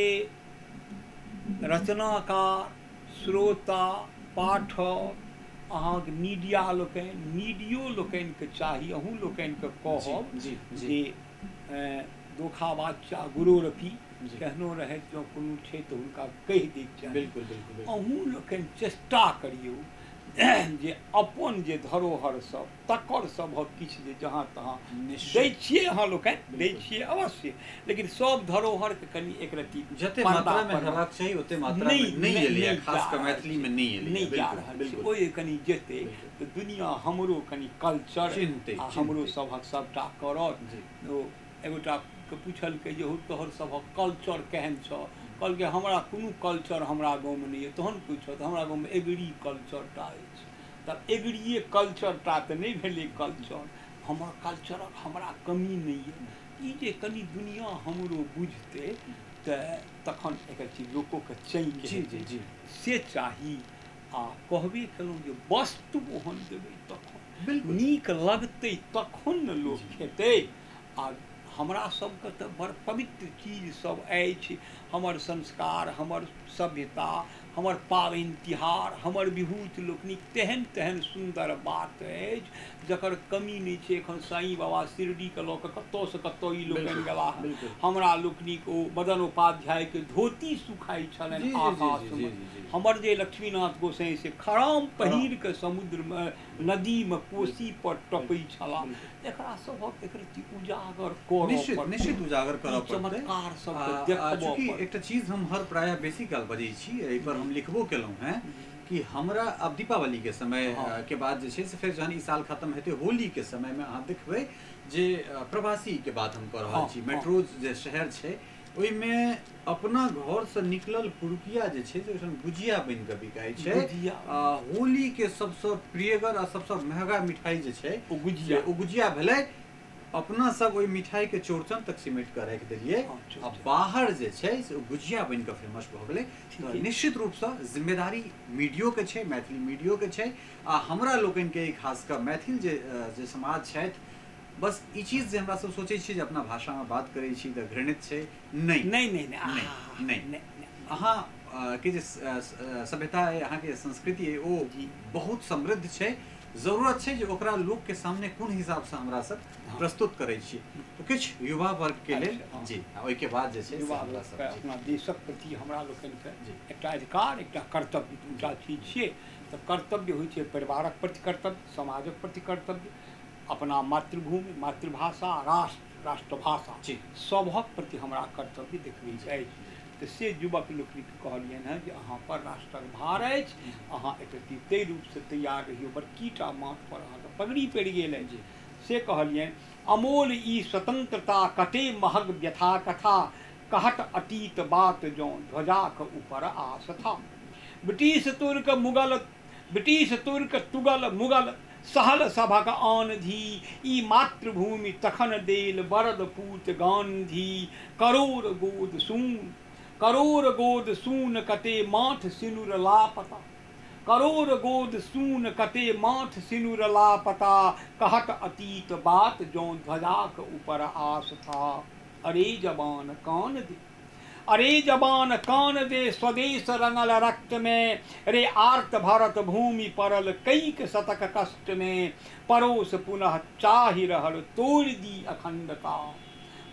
रचनाकार, श्रोता, पाठक, अहाँके मीडिया लोकनि, मीडियो लोकनिके चाही, अहूँ लोकनिके कहब जे दोखा बादशाह गुरोरपी केहनो रहैत जँ कोनो छै तऽ हुनका कहि दैके चाही। बिल्कुल बिल्कुल। अहूँ लोकनि चेष्टा करियौ जे अपन जे धरोहर सब तकर सभक किछु जे जहाँ तहाँ दै छियै अहाँ लोकनि, दै छियै अवश्य, लेकिन सब धरोहरके कनि एक रत्ती जते मात्रामे हेबाक चाही ओते मात्रामे नहि एलैए, खास कऽ मैथिलीमे नहि एलैए, नहि जा रहल छै। ओहि कनि जेतै तऽ दुनिया हमरो कनि कल्चर चिन्हतै, आ हमरो सभक सबटा करत। ओ एगोटाके पुछलकै जे हौ तोहर सभक कल्चर केहन छौ? कहलकै हमरा कोनो कल्चर हमरा गाँवमे नहि अइ। तहन पूछत हमरा गाँवमे एग्री कल्चर टा अछि। तब एग्रीए कल्चर टा तऽ नहि भेलै कल्चर, हमर कल्चरक हमरा कमी नहि अइ। ई जे कनि दुनिया हमरो बुझतै तऽ तखन एकर चीज लोकोके चैंक हेतै, से चाही। आ कहबे केलहुँ जे वस्तु ओहन देबै तखन नीक लगतै, तखन ने लोक खेतै। आ हमरा सबके तऽ बड़ पवित्र चीज सब अछि, हमर संस्कार, हमर सभ्यता, हमर पाबनि तिहार, हमर विभूति लोकनिक तेहन तेहन सुन्दर बात अछि जकर कमी नहि छै। एखन साईं बाबा शिरडीके लऽ कऽ कतऽसँ कतऽ ई लोकनि गेलाह। हमरा लोकनिक ओ मदन उपाध्यायके धोती सुखाइ छलनि आकाशमे। हमर जे लक्ष्मीनाथ गोसाई से खराम पहिर कऽ समुद्रमे, नदीमे, कोसी पर टपै छलाह। एकरा सभक एक रत्ती उजागर करऽ निश्चित, निश्चित उजागर करऽ पड़तै, चमत्कार सबके देखबऽ। चूँकि एकटा चीज हम हर प्रायः बेसी काल बजै छी, एहि पर हम लिखबो केलहुँ हेँ कि हमरा आब दीपावली के समय के बाद जे छै से फेर जहन ई साल खत्म हेतै, होली के समय मे अहाँ देखबै जे प्रवासी के बात हम कऽ रहल छी, मेट्रो जे शहर छै ओहिमे अपना घरसँ निकलल पुरुकिया जे छै से ओहिठाम गुजिया बनि कऽ बिकाइ छै। होली के सबसँ प्रियगर आ सबसँ महगा मिठाई जे छै ओ गुजिया, ओ गुजिया भेलै। अपना सब ओहि मिठाई के चौरचन तक सिमेट कऽ राखि देलियै आ बाहर जे छै से ओ गुजिया बनि कऽ फेमस भऽ गेलै। तऽ निश्चित रूपसँ जिम्मेदारी मीडियोके छै, मैथिली मीडियोके छै, आ हमरा लोकनिके खास कऽ मैथिल जे जे समाज छथि, बस ई चीज जे हमरा सब सोचै छी जे अपना भाषामे बात करै छी तऽ घृणित छै, नहि नहि नहि नहि नहि। अहाँ के जे सभ्यता अइ, अहाँके संस्कृति अइ, ओ बहुत समृद्ध छै। जरूरत छै जे ओकरा लोकके सामने कोन हिसाबसँ हमरा सब प्रस्तुत करै छी। तऽ किछु युवा वर्गके लेल जी, ओहिके बाद जे छै युवा वर्गके अपना देशक प्रति हमरा लोकनिके एकटा अधिकार, एकटा कर्तव्य, दूटा चीज छियै। तऽ कर्तव्य होइ छै परिवारक प्रति कर्तव्य, समाजक प्रति कर्तव्य, अपना मातृभूमि, मातृभाषा, राष्ट्र, राष्ट्रभाषा, सभक प्रति हमरा कर्तव्य देखबैत अछि। तऽ से युवक लोकनिके कहलियनि हेँ जे अहाँ पर राष्ट्रक भार अछि, अहाँ एक रत्ती ताहि रूपसँ तैयार रहियौ। बड़कीटा माथ पर अहाँके पगड़ी पड़ि गेल अछि। से कहलियनि अमोल ई स्वतंत्रता कते महग व्यथा कथा, कहत अतीत बात जँ ध्वजाक ऊपर आस्था। ब्रिटिश तुर्क मुगल, ब्रिटिश तुर्क तुगल मुगल सहल सभक आनधी, ई मातृभूमि तखन देल बरद पूत गांधी। करोड़ गोद सून, करोड़ गोद सून कते माथ सिनुर लापता, करोड़ गोद सून कते माथ सिनुर लापता, कहत अतीत बात जौं ध्वजाक ऊपर आस्था। अरे जवान कान दे, अरे जवान कान दे स्वदेश रंगल रक्त में, रे आर्त भरत भूमि पड़ल कैक शतक कष्ट में। परोस पुनः चाहि रहल तोड़ दी अखंडता,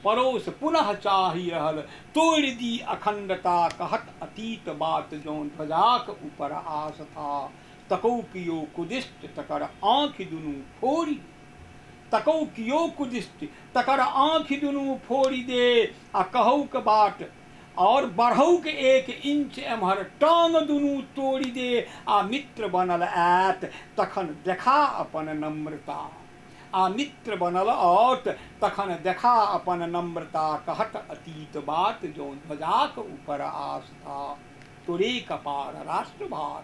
परोस पुनः चाहि रहल तोड़ दी अखंडता, कहत अतीत बात जौं ध्वजाक ऊपर आस्था। तकौ कियो कुदिष्ट तकर आँखि दुनू फोड़ी, तकौ कियो कुदिष्ट तकर आँखि दुनू फोड़ि दे, आ कहौक बाट और बढ़ौक एक इंच एम्हर टांग दुनू तोड़ि दे। आ मित्र बनल आयत तखन देखा अपन नम्रता, आ मित्र बनल औत तखन देखा अपन नम्रता, कहत अतीत बात जौं ध्वजाक ऊपर आस्था। तोरे कपार राष्ट्रभार,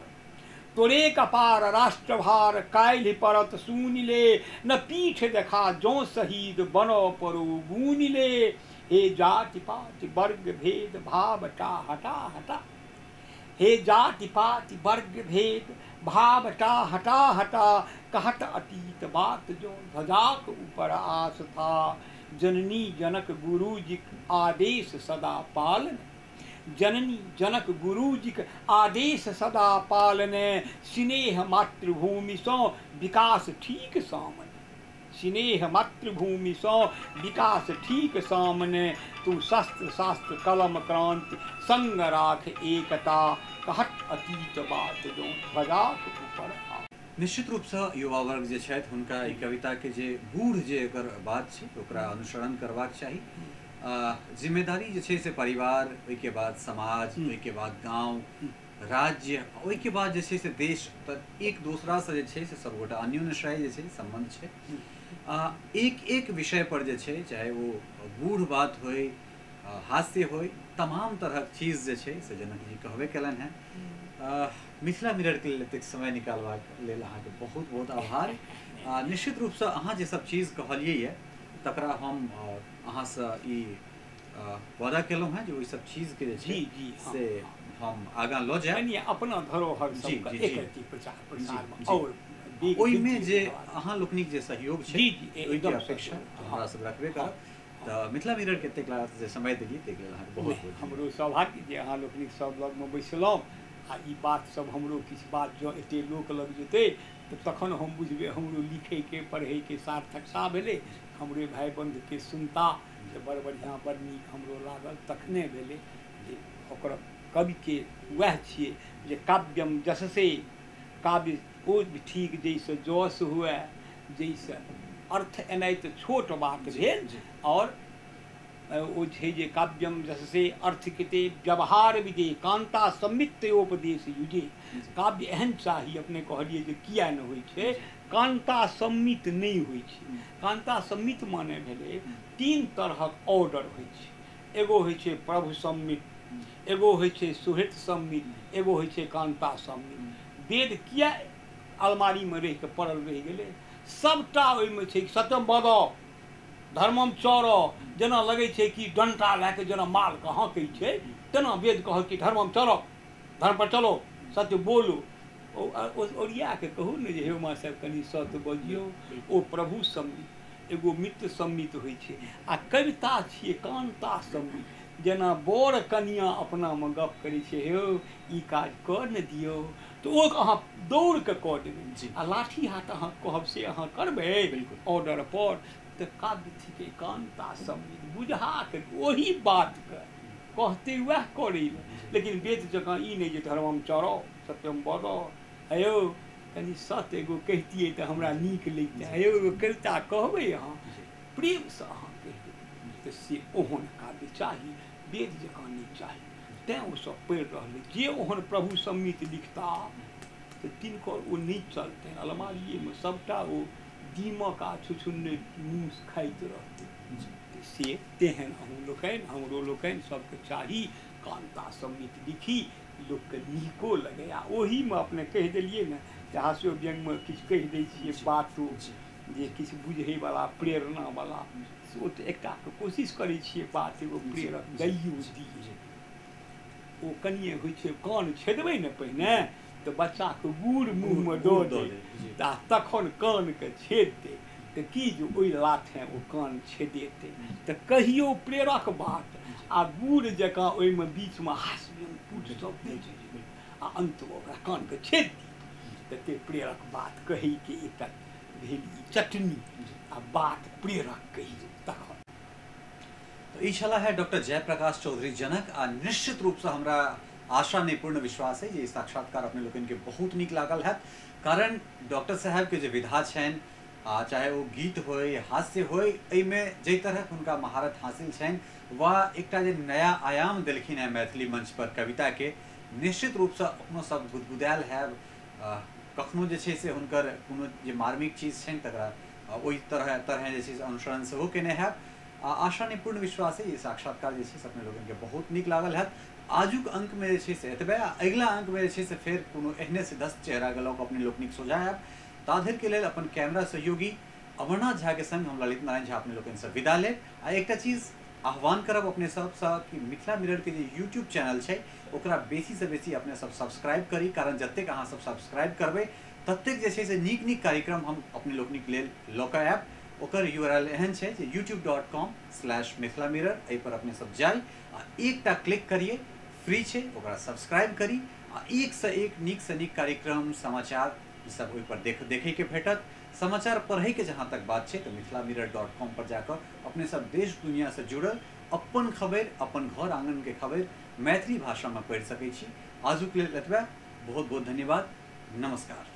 तोरे कपार राष्ट्रभार काल्हि पड़त सुनि ले, न पीठ देखा जौं शहीद बनऽ पड़ो गूनि ले। हे जाति पाति वर्ग भेद भाव टा हटा हटा, हे जाति पाति वर्ग भेद भाव टा हटा हटा, कहत अतीत बात जो ध्वजाक ऊपर आस था। जननी जनक गुरुजीक आदेश सदा पालन, जननी जनक गुरुजीक आदेश सदा पालने, स्नेह मातृभूमि सँ विकास ठीक सामने, स्नेह मातृभूमि सँ विकास ठीक सामने। तू शस्त्र शास्त्र कलम क्रांति संग राख एकता, कहत अतीत बात जो ध्वजाक ऊपर आ। निश्चित रूपसँ युवा वर्ग जे छथि हुनका ई कविताके जे गूढ़ जे एकर बात छै ओकरा अनुसरण करबाक चाही। जिम्मेदारी जे छै से परिवार, ओहिके बाद समाज, ओहिके बाद गाँव, राज्य, ओहिके बाद जे छै से देश, तऽ एक दोसरासँ जे छै से सबगोटा अन्योन्याश्रय जे छै सम्बन्ध छै। एक एक विषय पर जे छै चाहे वो गूढ़ बात होय, हास्य होय, तमाम तरहक चीज जे छै से जनक जी कहबे कयलनि हेँ। मिथिला मिररके लेल एतेक समय निकालबाक लेल अहाँके बहुत बहुत आभार। निश्चित रूपसँ अहाँ जे सब चीज कहलियै यऽ तकरा हम अहाँसँ ई वादा केलहुँ हेँ जे ओहि सब चीजके जे छै से हम आगाँ लऽ जायब, अपना धरोहर सबके प्रचार प्रसार और ओहिमे जे अहाँ लोकनिक जे सहयोग छै ओहिके अपेक्षा हमरा सब रखबे करब। तऽ मिथिला मिररके एतेक जे समय देलियै ताहिके लेल अहाँके बहुत बहुत हमरो सौभाग्य जे अहाँ लोकनिक सब लगमे बैसलहुँ आ ई बात सब हमरो किछु बात जँ एते लोक लग जेतै तऽ तखन हम बुझबै हमरो लिखैके पढ़ैके सार्थकता भेलै। हमरे भाइ बन्धुके सुनता तऽ बड़ बढ़िआँ बड़ नीक हमरो लागल, तखने भेलै जे ओकर कविके वएह छियै जे काव्यम जससे, काव्य ओ ठीक जाहिसँ जस हुए, जाहिसँ अर्थ एनाइ तऽ छोट बात भेल, और ओ छै जे काव्यम जससे अर्थ किते व्यवहार विदे कांता सम्मित्योपदेश युजे। काव्य एहन चाही, अपने कहलियै जे किया नहि होइ छै, कांता सम्मित नहि होइ छै। कांता सम्मित माने भेलै तीन तरहक ऑर्डर होइ छै, एगो होइ छै प्रभु सम्मित, एगो होइ छै सुहृत सम्मित, एगो होइ छै कांता सम्मित। वेद किया अलमारीमे रहि कऽ पड़ल रहि गेलै? सबटा ओहिमे छै सत्यम बद धर्मम चर, जेना लगै छै कि डंटा लए कऽ जेना मालके हाँकै छै तेना वेद कहत कि धर्मम चर, धर्म पर चलो, सत्य बोलो। ओरिया के कहू ने जे हे माँ साहेब कनि सत्य बजियौ, ओ प्रभु सम्मित, एगो मित्र सम्मित होइ छै। आ कविता छियै कांता सम्मित, जेना बर कनिया अपनामे गप करै छै, हे ई काज कर ने दियौ, तऽ ओ अहाँ दौड़ कऽ कऽ देबै, आ लाठी हाथ अहाँ कहब से अहाँ करबै ऑर्डर पर। तऽ काव्य थिकै कांता सम्मित, बुझा के ओही बातके कहते वएह करै लए, लेकिन वेद जकाँ ई नहि जे धर्मम चरो सत्यम बदो। हे यौ कनि सत्य एगो कहितियै तऽ हमरा नीक लगितै, हे यौ एगो कविता कहबै अहाँ प्रेमसँ अहाँ कहि देबै, तऽ से ओहन काव्य चाही, वेद जकाँ नहि चाही। तैँ ओसभ पढ़ि रहलै जे ओहन प्रभु सम्मित लिखता तऽ तिनकर ओ नहि चलतनि, अलमारिएमे सभटा ओ दीमक आ छुछुन्ने मूस खाइत रहतै। से तेहन अहूँ लोकनि हमरो लोकनि सबके चाही कांता सम्मित लिखी, लोकके नीको लगै। आ ओहीमे अपने कहि देलियै ने जे हास्यो व्यंग्यमे किछु कहि दै छियै बातो जे किछु बुझैवला प्रेरणावला, ओ तऽ एकटाके कोशिश करै छियै बात एगो प्रेरक दैयो दियै। ओ कनिए होइ छै कान छेदबै ने पहिने तऽ बच्चाके गुड़ मुँहमे दऽ दै आ तखन कानके छेद दै, तऽ की जे ओहि लाथे ओ कान छेदेतै। तऽ कहियो प्रेरक बात आ गुड़ जकाँ ओहिमे बीचमे हास्य पुट सब दै छै आ अन्तमे ओकरा कानके छेद दी, तऽ ते प्रेरक बात कहैके एकटा भेल ई चटनी आ बात प्रेरक कहियौ तखन। तऽ ई छलाह है डॉक्टर जयप्रकाश चौधरी जनक। आ निश्चित रूपसँ हमरा आशा नहि पूर्ण विश्वास है जे ई साक्षात्कार अपने लोकनिके बहुत नीक लागल हैत, कारण डॉक्टर साहबके जे विधा छनि, आ चाहे ओ गीत होय हास्य होय, एहिमे जाहि तरहक हुनका महारत हासिल छनि वा एकटा जे नया आयाम देलखिन हेँ मैथिली मंच पर कविताके, निश्चित रूपसँ अपनो सब गुदगुदायल हैब। कखनो जे छै से हुनकर कोनो जे मार्मिक चीज छनि तकरा ओहि तरह जे छै से अनुसरण सेहो केने हैब। आ आशा नहि पूर्ण विश्वास है ई साक्षात्कार जे छै से अपने लोगन के बहुत नीक लागल हैत। आजुक अंकमे जे छै से एतबे, आ अगिला अंकमे जे छै से फेर कोनो एहने सिद्धस्त चेहराके लऽ कऽ अपने लोकनिक सोझा आयब। ताधरि के लेल अपन कैमरा सहयोगी अमरनाथ झा के संग हम ललित नारायण झा अपने लोकनिसँ विदा लेब। आ एकटा चीज आह्वान करब अपने सबसँ कि मिथिला मिरर के जे यूट्यूब चैनल छै ओकरा बेसीसँ बेसी अपने सब सब्सक्राइब करी, कारण जतेक अहाँ सब सब्सक्राइब करबै ततेक जे छै से नीक नीक कार्यक्रम हम अपने लोकनिक लेल लऽ कऽ आयब। ओकर URL एहन छै जे youtube.com/mithilamirror, एहि पर अपने सब जाइ आ एकटा क्लिक करिए, फ्री छै, ओकरा सब्सक्राइब करी आ एक से एक नीक से नीक कार्यक्रम समाचार ई सब ओहि पर देखैके भेटत। समाचार पढ़ैके जहाँ तक बात छै तऽ mithilamirror.com पर जाकऽ अपने सब देश दुनियासँ जुड़ल अपन खबरि, अपन घर आङ्गनके खबरि मैथिली भाषामे पढ़ि सकै छी। आजुक लेल एतबे, बहुत बहुत धन्यवाद, नमस्कार।